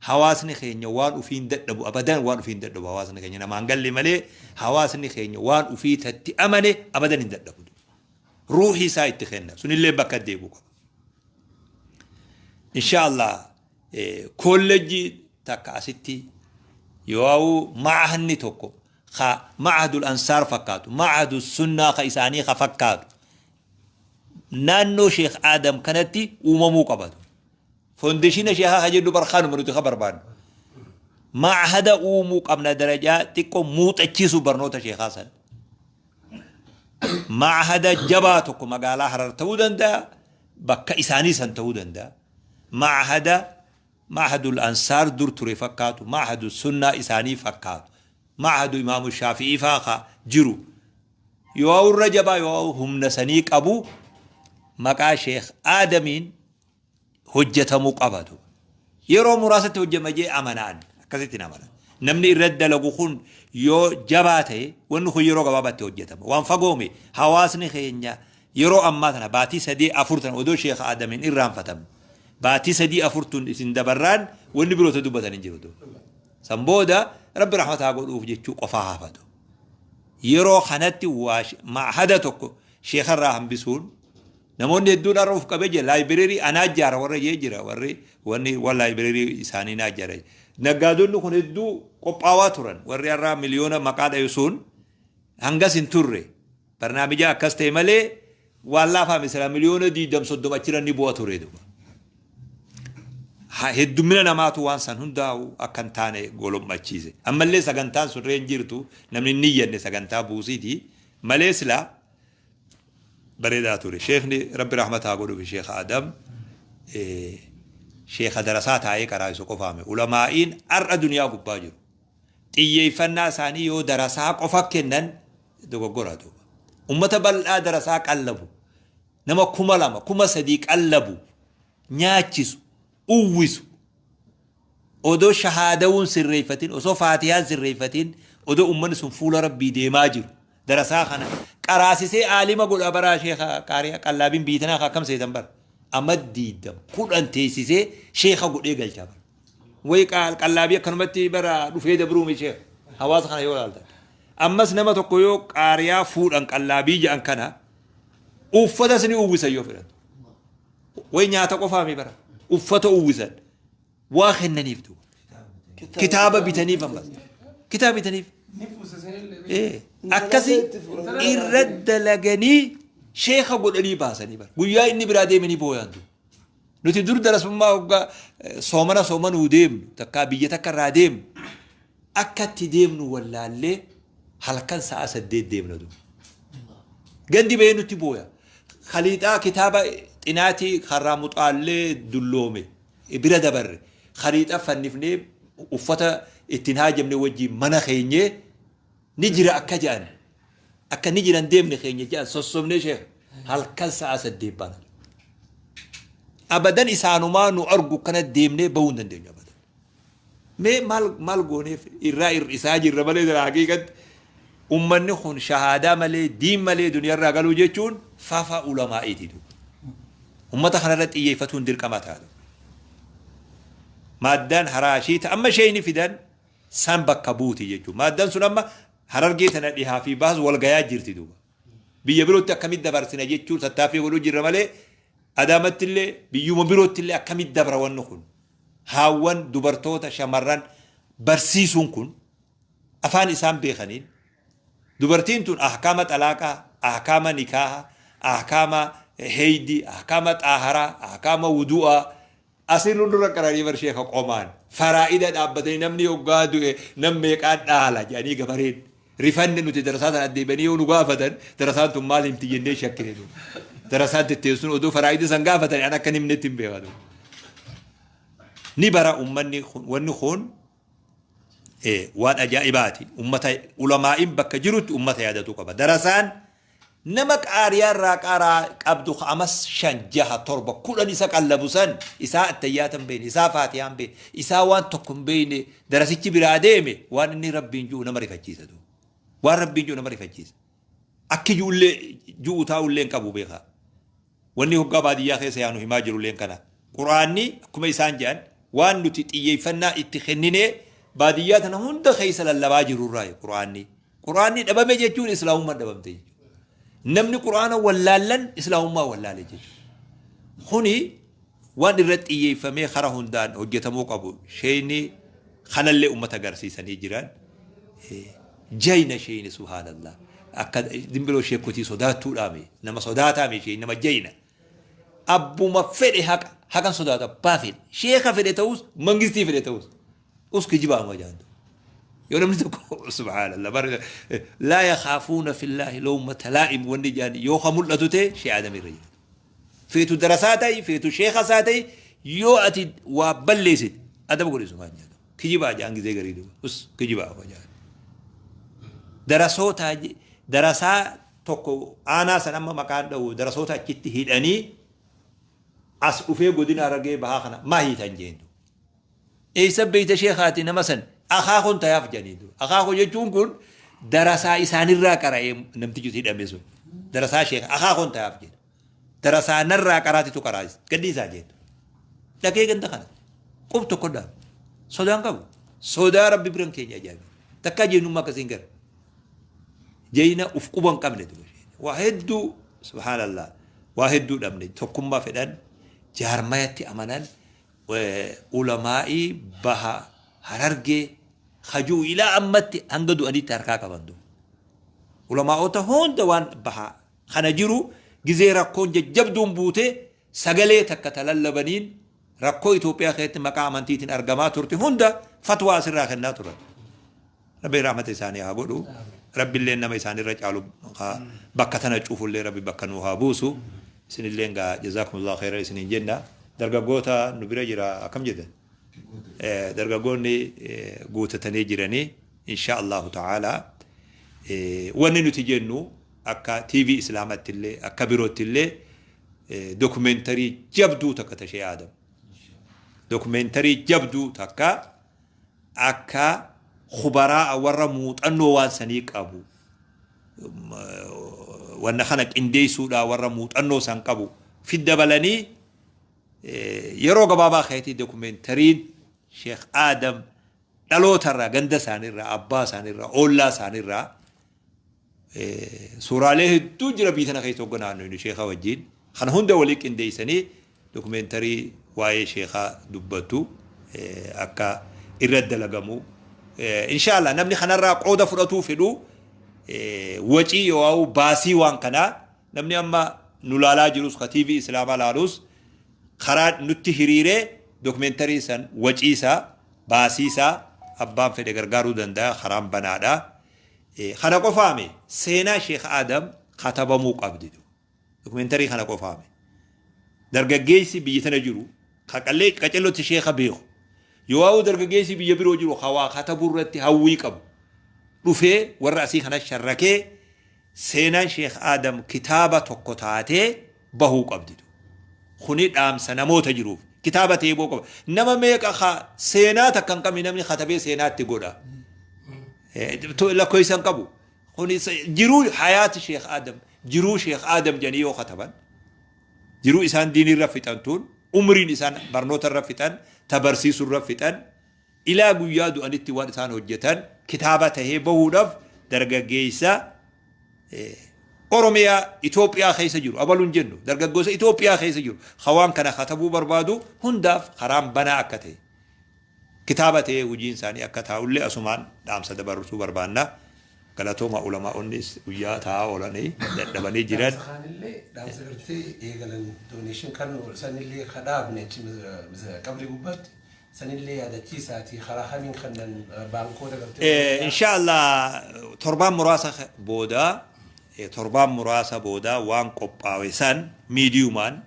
hawaasni keenya waan ufiin dadhabu abadan, waan ufiin dadhabu hawaasni keenya namaan galle malee, hawaasni keenya waan ufii tatti amane abadan hin dadhabu. Ruuhii isaa itti kenna. Sunillee bakka deebi'u qaba. Insha Allah koolleejjii takka asitti yoo ma'ahanni tokko ka ma'ahadul Ansaar fakkaatu, ma'ahadul sunnaa ka isaanii ka fakkaatu naannoo Sheekh Aadam kanatti uumamuu qabatu. Foundationa sheekaa ka jennu barkaanuma nuti ka barbaannu. Ma'ahada uumuu qabna, darajaa xiqqoo muuxachiisu barnoota sheekaa san. Ma'ahada jabaa tokko magaalaa Harar ta'uu danda'a, bakka isaanii san ta'uu danda'a. Ma'ahada Ma'ahadul Ansaar dur ture fakkaatu, ma'ahadu sunnaa isaanii fakkaatu, ma'ahadu Imaamu Shaafi'ii faa ka jiru. Yoo irra jabaa yoo humna sanii qabu maqaa Sheekh Aadamiin hojjetamuu qabatu. Yeroo muraasatti hojjema jee amanaan akkasitti amana. Namni irratti dalagu kun yoo jabaa ta'e, wanni kun yeroo gabaabaatti hojjetama. Waan fagoome hawaasni keenya yeroo ammaa tana baatii 3 4 tana odoo Sheekh Aadamiin irraanfatamu. Baatii 3 4 tun isin dabarraan wanni biroota dubbatan hin jiru. San booda Rabbi rahmataa godhuuf jechuu qofaa hafatu. Yeroo kanatti ma'ahada tokko sheekarraa hambisuun namoonni hedduun har'a of qabee jira. Library anaa ijaara warra jee jira, warri wanni waan library isaanii naa ijaara. Naggaadonni kun hedduu qophaawaa turan. Warri har'a miliyoona maqaa dhayu sun hangas hin turre. Barnaamija akkas ta'e malee waan laafaa misira miliyoona 20 30 achirra ni bu'a ture duuba. Heddummina namaatu waan san hundaa'u akka hin taane golommachiise. Ammallee sagantaan sun reen jirtu, namni hin niyyanne sagantaa buusiiti malee silaa bareedaa ture. Sheekni Rabbi rahmataa godhuuf Sheekh Adam sheeka darasaa taa'ee karaa isa qofaame. Ulamaa'iin har'a duniyaa gubbaa jiru. Xiyyeeffannaa isaanii yoo darasaa qofa kennan dogoggora duuba. Ummata bal'aa darasaa qallabu, nama 2000, 3000 qallabu, nyaachisu, uwwisu. Odoo shahaadawuun sirreeffatin, osoo faatiyaan sirreeffatin, odoo ummanni sun fuula Rabbii deemaa jiru. Darasaa kana qaraasisee aalima godha baraa sheeka qaari'a qallaabiin biitanaa akkam seetan bara. Amma 20 10 teessisee sheeka godhee galchaa bara. Wayi qallaabii akkanumatti bara dhufee dabruumi sheeka. Hawaasa kana yoo ilaaltan. Ammas nama tokko yoo qaariyaa fuudhan, qallaabii jedhan kana, uffatas ni uwwisan yoo fedhan. Way nyaata qofaami bara. Uffata uwwisan. Waa kennaniif duuba. Kitaaba bitaniif ammas. Kitaaba bitaniif. Akkasi irra dalaganii sheeka godhanii baasanii bara. Guyyaa inni biraa deemanii booyaan duuba. Nuti dur darasummaa hoggaa soomana soomanuu deemnu takkaa biyya takka irraa deemnu akka itti deemnu wallaallee halkan sa'a 8 deemna duuba. Gandi bahee nutti booya. Khaliixaa kitaaba xinaatii karraa muxaallee dulloome bira dabarre. Khaliixa fannifnee uffata ittiin haajamne wajjin mana keenyee ni jira akka jedhan. Akka ni jiran deemne keenya jedhan sossobnee sheekh halkan sa'a 8 baana. Abadan isaanumaa nu argu kana deemnee bahuu hin dandeenyu abadan. Mee maal maal gooneef irraa hir'isaa jirra malee jira haqiiqatti ummanni kun shahaadaa malee diin malee duniyaarraa galuu jechuun fafa ulamaa'iiti duuba. Ummata kanarra xiyyeeffatuun dirqama ta'a. Maaddaan haraashii ta amma sheeyni fidan san bakka buuti jechuudha. Maaddaan sun amma Harargee tana dhihaa fi baas wal gayaa jirti duuba. Biyya birootti akkamitti dabarsina jechuun tattaaffii godhuu jirra malee Adaamatti illee biyyuma birootti illee akkamitti dabra wanni kun. Haawwan dubartoota shamarran barsiisuun kun afaan isaan beekaniin dubartiin tun ahkaama xalaaqaa, ahkaama nikaaha, ahkaama heeydi, ahkaama xaaharaa, ahkaama wudu'aa asirra nurra qaranii bar sheeka qomaan faraa'ida dhaabbatanii namni hoggaa du'e nam meeqaan dhaala jedhanii gabareen rifanne nuti darasaa sana deebi'anii yoo nu gaafatan darasaan tun maal himti jennee shakkine nu darasaan tetteessuun oduu faraa'ida san gaafatan an akka hin himnetti hin beekatu ni bara ummanni wanni kun waan ajaa'ibaati. Ummata ulamaa'iin bakka jirutti ummata yaadatuu qaba. Darasaan nama qaariyaa irraa qaaraa qabdu amas 5 6 7 10 isa qallabu san isaa attayyaata hin beekne, isaa faatihaa hin beekne, isaa waan tokko hin beekne darasichi biraa deeme waan inni rabbiin ji'u nama rifachiisa. Waan rabbiin ji'u nama rifachiisa. Akki ji'ullee ji'u taa'ullee hin qabu beekaa. Wanni hoggaa baadiyyaa keessa yaanu himaa jirulleen kana. Qur'aanni akkuma isaan jedhan waan nuti xiyyeeffannaa itti kenninee baadiyyaa tana hunda keessa lallabaa jirurraa Qur'aanni. Qur'aanni dhabame jechuun islaamummaan dhabamte jechuudha. Namni Qur'aana wallaallan islaamummaa wallaale jechuudha. Kuni waan irratti xiyyeeffamee kara hundaan hojjetamuu qabu. Sheeyni kanallee uummata agarsiisanii jiran. Jayna sheeyni subhaanallah. Akka dimbiroo sheekotii sodaattuudhaami. Nama sodaataami isheen nama jayna. Abbuma fedhe haqa haqan sodaatu abbaa fedhe. Sheeka fedhe ta'us mangistii fedhe ta'us. Us kijibaa amma jaantu. Yoo namni tokko subhaanallah bar laa yakaafuuna fillaahi lawmata laa'im wanni jaan yoo ka mul'atu ta'e shee aadam irra jira. Feetu darasaa ta'i feetu sheeka isaa ta'i yoo ati waa balleessite adaba godhi sumaan jaantu. Kijibaa jaan gizee garii duuba. Us kijibaa amma jaan. Darasoota darasaa tokko aanaa san amma maqaan dha'u darasoota achitti hidhanii as dhufee godina Harargee bahaa kana maa hiitan jeen. Eessa beeyta sheekaati nama san akaakoon tayaaf jedhanii dura. Akaakoo jechuun kun darasaa isaanirraa qara'ee namtichi hidhame sun. Darasaa sheeka akaakoon tayaaf jedhu. Darasaa narraa qaraatitu qaraas gadhiisaa jedhu. Dhaqee ganda kana qub tokko dhaab. Sodaan qabu. Sodaa rabbi biran keenya ajaa'iba. Takkaa jeenyummaa akkasiin gara. Jeeyina uf quba hin qabne duba. Waa hedduu subhaanallah waa hedduu dhabne tokkummaa fedhan jaarmayatti amanan ulamaa'ii baha Harargee hajuu ilaa ammatti hanga du'anitti harkaa qaban duuba. Ulamaa'ota hunda waan baha kana jiru gizee rakkoon jajjabduun buute sagalee takka talallabaniin rakkoo Itoophiyaa keessatti maqaa amantiitiin argamaa turte hunda fatwaa asirraa kennaa turan. Rabbi rahmata isaanii haa godhu. Rabbi illee nama isaanirra caalu bakka tana cufullee Rabbi bakka nuu haa buusu. Isinillee gaa jazaakumullahu khairan isiniin jenna. Dargaggoota nu bira jira akkam jedhan? Dargaggoonni guutatanii jiranii insha Allahu ta'ala wanni nuti jennu akka TV Islaamatti illee akka birootti illee dokumentarii jabduu takka tashee Aadam. Dokumentarii jabduu takka akka khubaraa warra muuxannoo waan sanii qabu wanna kana qindeessuudhaa warra muuxannoo san qabu fiddabalanii yeroo gabaabaa keessatti dokumentariin Sheekh Aadam dhalootarraa ganda isaaniirraa abbaa isaaniirraa oollaa isaaniirraa suuraalee hedduu jira biyya tana keessa hoogganaa nu sheekha wajjin kana hunda walii qindeessanii Dokumentarii waa'ee sheekaa dubbattu akka irra dalagamu. Inshaallah namni kanarraa qooda fudhatuu fedhu, wacii yoo baasii waan kanaa, namni amma nu laalaa jirus, ka TV Islaamaa laalus, karaa nutti hiriiree dokumentarii san waciisaa baasiisaa abbaan fedhe gargaaruu danda'a, karaan banaadha. Kana qofaame, seenaa Sheekh Adam katabamuu qabdi. Dokumentarii kana qofaame. Dargaggeessi biyya tana jiru qaqallee qacellotti sheeka beeku. Yoo dargaggeessi biyya biroo jiru hawaa katabuu irratti hawwii qabu, dhufee warra asii kana sharrakee seenaan Sheekh Adam kitaaba tokko taatee bahuu qabdi. Kuni dhaamsa namoota jiruuf. Kitaaba ta'ee bahuu qaba. Nama meeqa seenaa takka hin qabne namni katabee seenaatti godha. Lakkoofsa hin qabu. Kuni jiruu hayaati Sheekh Adam, jiruu Sheekh Adam jedhanii yoo kataban, jiruu isaan diinirra fixantuun, umriin isaan barnoota irra fixan, tabarsiisuu irra fixan, ilaa guyyaa du'anitti waan isaan hojjetan kitaaba tahee bahuudhaaf dargaggeessa Oromiyaa Itoophiyaa keessa jiru, abaluun jennu, dargaggoota Itoophiyaa keessa jiru hawaan kana katabuu barbaadu hundaaf karaan banaa akka ta'e, kitaaba ta'ee hojiin isaanii akka taa'ullee asumaan dhaamsa dabarsuu barbaanna. Galatooma, ulamaa'onnis guyyaa taa'aa oolanii dadhabanii jiran. Dhaamsa kaanillee, dhaamsa gartee eegalan donation kan sanillee kadhaabne achi qabri gubbaatti sanillee yaadachiisaati, karaa kamiin kannan baankoota gartee. Inshaallah torbaan muraasa booda, torbaan muraasa booda waan qophaa'e san miidiyumaan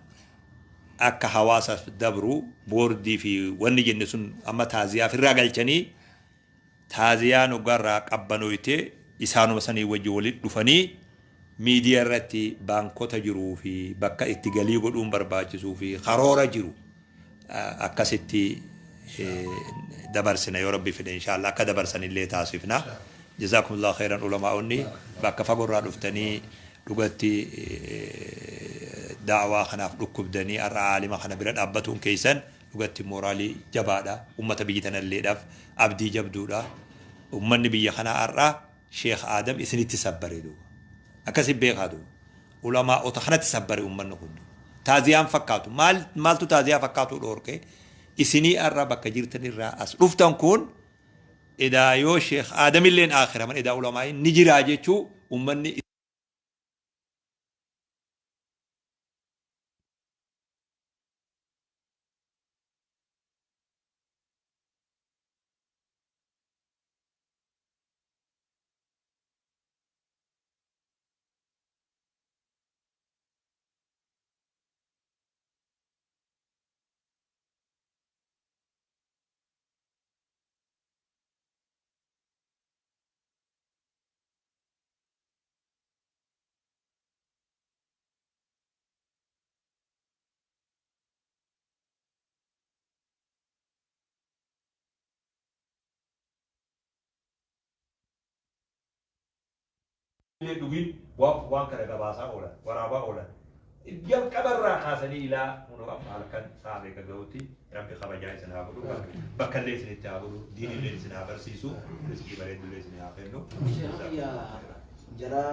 akka hawaasaaf dabru, boordii fi wanni jenne sun amma taaziyaaf irraa galchanii, taaziyaan hoggaarraa qabbanooyte isaanuma sanii wajji walitti dhufanii miidiyaa irratti baankota jiruu fi bakka itti galii godhuun barbaachisuu fi karoora jiru akkasitti dabarsina yoo Rabbi fedhe. Inshaallah akka dabarsanillee taasifna. Jazaakumullahu khairan. Ulamaa'onni bakka fagoorraa dhuftanii dhugatti daawaa kanaaf dhukkubdanii har'a aalima kana bira dhaabbatuun keessan dhugatti mooraalii jabaadha. Ummata biyya tanalleedhaaf abdii jabduudha. Ummanni biyya kanaa har'a Sheekh Aadam isinitti sabbare duuba. Akkasi beekaa duuba. Ulamaa'ota kanatti sabbare ummanni kun. Taaziyaan fakkaatu. Maal maaltu taaziyaa fakkaatu dhoorke? Isinii har'a bakka jirtan irraa as dhuftan kun edaa yoo Sheekh Aadamilleen aakhiraman edaa ulamaa'iin ni jiraa jechuu ummanni. Dhugin waan kana gabaasaa oolan, waraabaa oolan, jalqabarraa kaasanii ilaa kunoo amma halkan sa'a meeqa gahutti. Rabbi kabajaa isin haa godhu, bakka illee isinitti haa godhu, diinillee isin haa barsiisu, rizqii bareeddullee isin haa kennu. Jara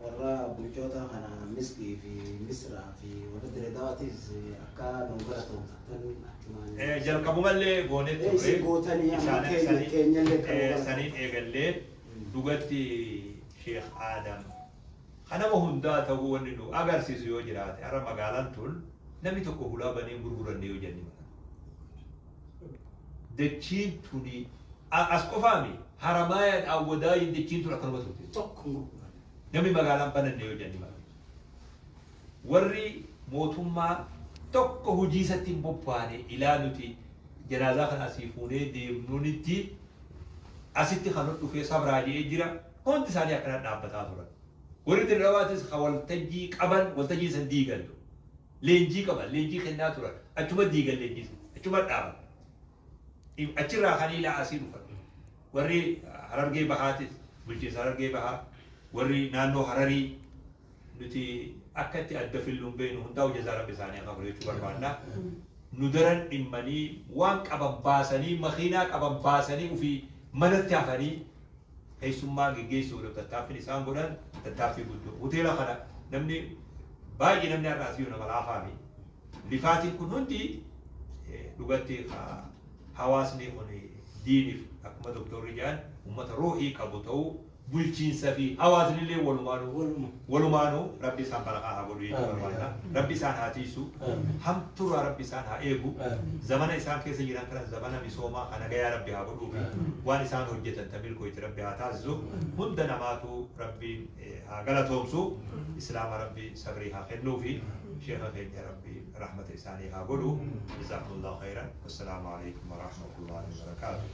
warra bulchoota kana Miskii fi Misraa fi warra Diredawaatis akka nu galatoomfattan achumaan. Jalqabumallee goonee turre. Isin gootanii amma keenya keenyallee kan nu Saniin eegallee dhugatti Sheekh Aadam kanama hundaa ta'uu wanni nu agarsiisu yoo jiraate, har'a magaalaan tun namni tokko hulaa banee gurguranne yoo jenni mala. Dachiin tuni as qofaami, Haramaayaan Awwadaayin dachiin tun akkanuma turte. Tokko gurguran. Namni magaalaan bananne yoo jenni mala. Warri mootummaa tokko hojii isatti hin bobbaane ilaa nuti janaazaa kana asii fuunee deemnuunitti asitti kan dhufee sabraa jedhee jira, hundi isaanii akkana dhaabbataa turan. Warri Dirrawaatis kan waltajjii qaban waltajjii san diigan, leenjii qaban, leenjii kennaa turan, achuma diigan, leenjii san achuma dhaaban. Achirraa kan ilaa asii dhufan. Warri Harargee Bahaatis, bulchiinsa Harargee Bahaa, warri naannoo Hararii, nuti akka itti adda filluun beeknu, hundaa'u jazaa Rabbi isaanii haa kafalu jechuu barbaanna. Nu daran dhimmanii waan qaban baasanii, makiinaa qaban baasanii, ofii manatti hafanii keessummaa geggeessuudhaaf tattaaffiin isaan godhan tattaaffii guddoo. Hoteela kana namni baay'ee, namni har'a asii nama laafaami. Lifaatiin kun hundi dhugatti hawaasni kun diiniif akkuma doktorri jedhan uummata ruuhii qabu ta'uu bulchiinsa fi hawaasni illee walumaanuu Rabbi isaan barakaa haa godhu jechuu barbaadna. Rabbi isaan haa tiisu. Hamturraa Rabbi isaan haa eegu. Zamana isaan keessa jiran kana zamana misoomaa kana gayaa Rabbi haa godhuu fi waan isaan hojjetan tamilkooyti Rabbi haa taasisu. Hunda namaatu Rabbiin haa galatoomsu. Islaama Rabbi sabrii haa kennuu fi sheekha keenya Rabbi rahmata isaanii haa godhu. Jazaakumullahu khairan. Wassalaamu alaikum warahmatullahi wabarakaatuh.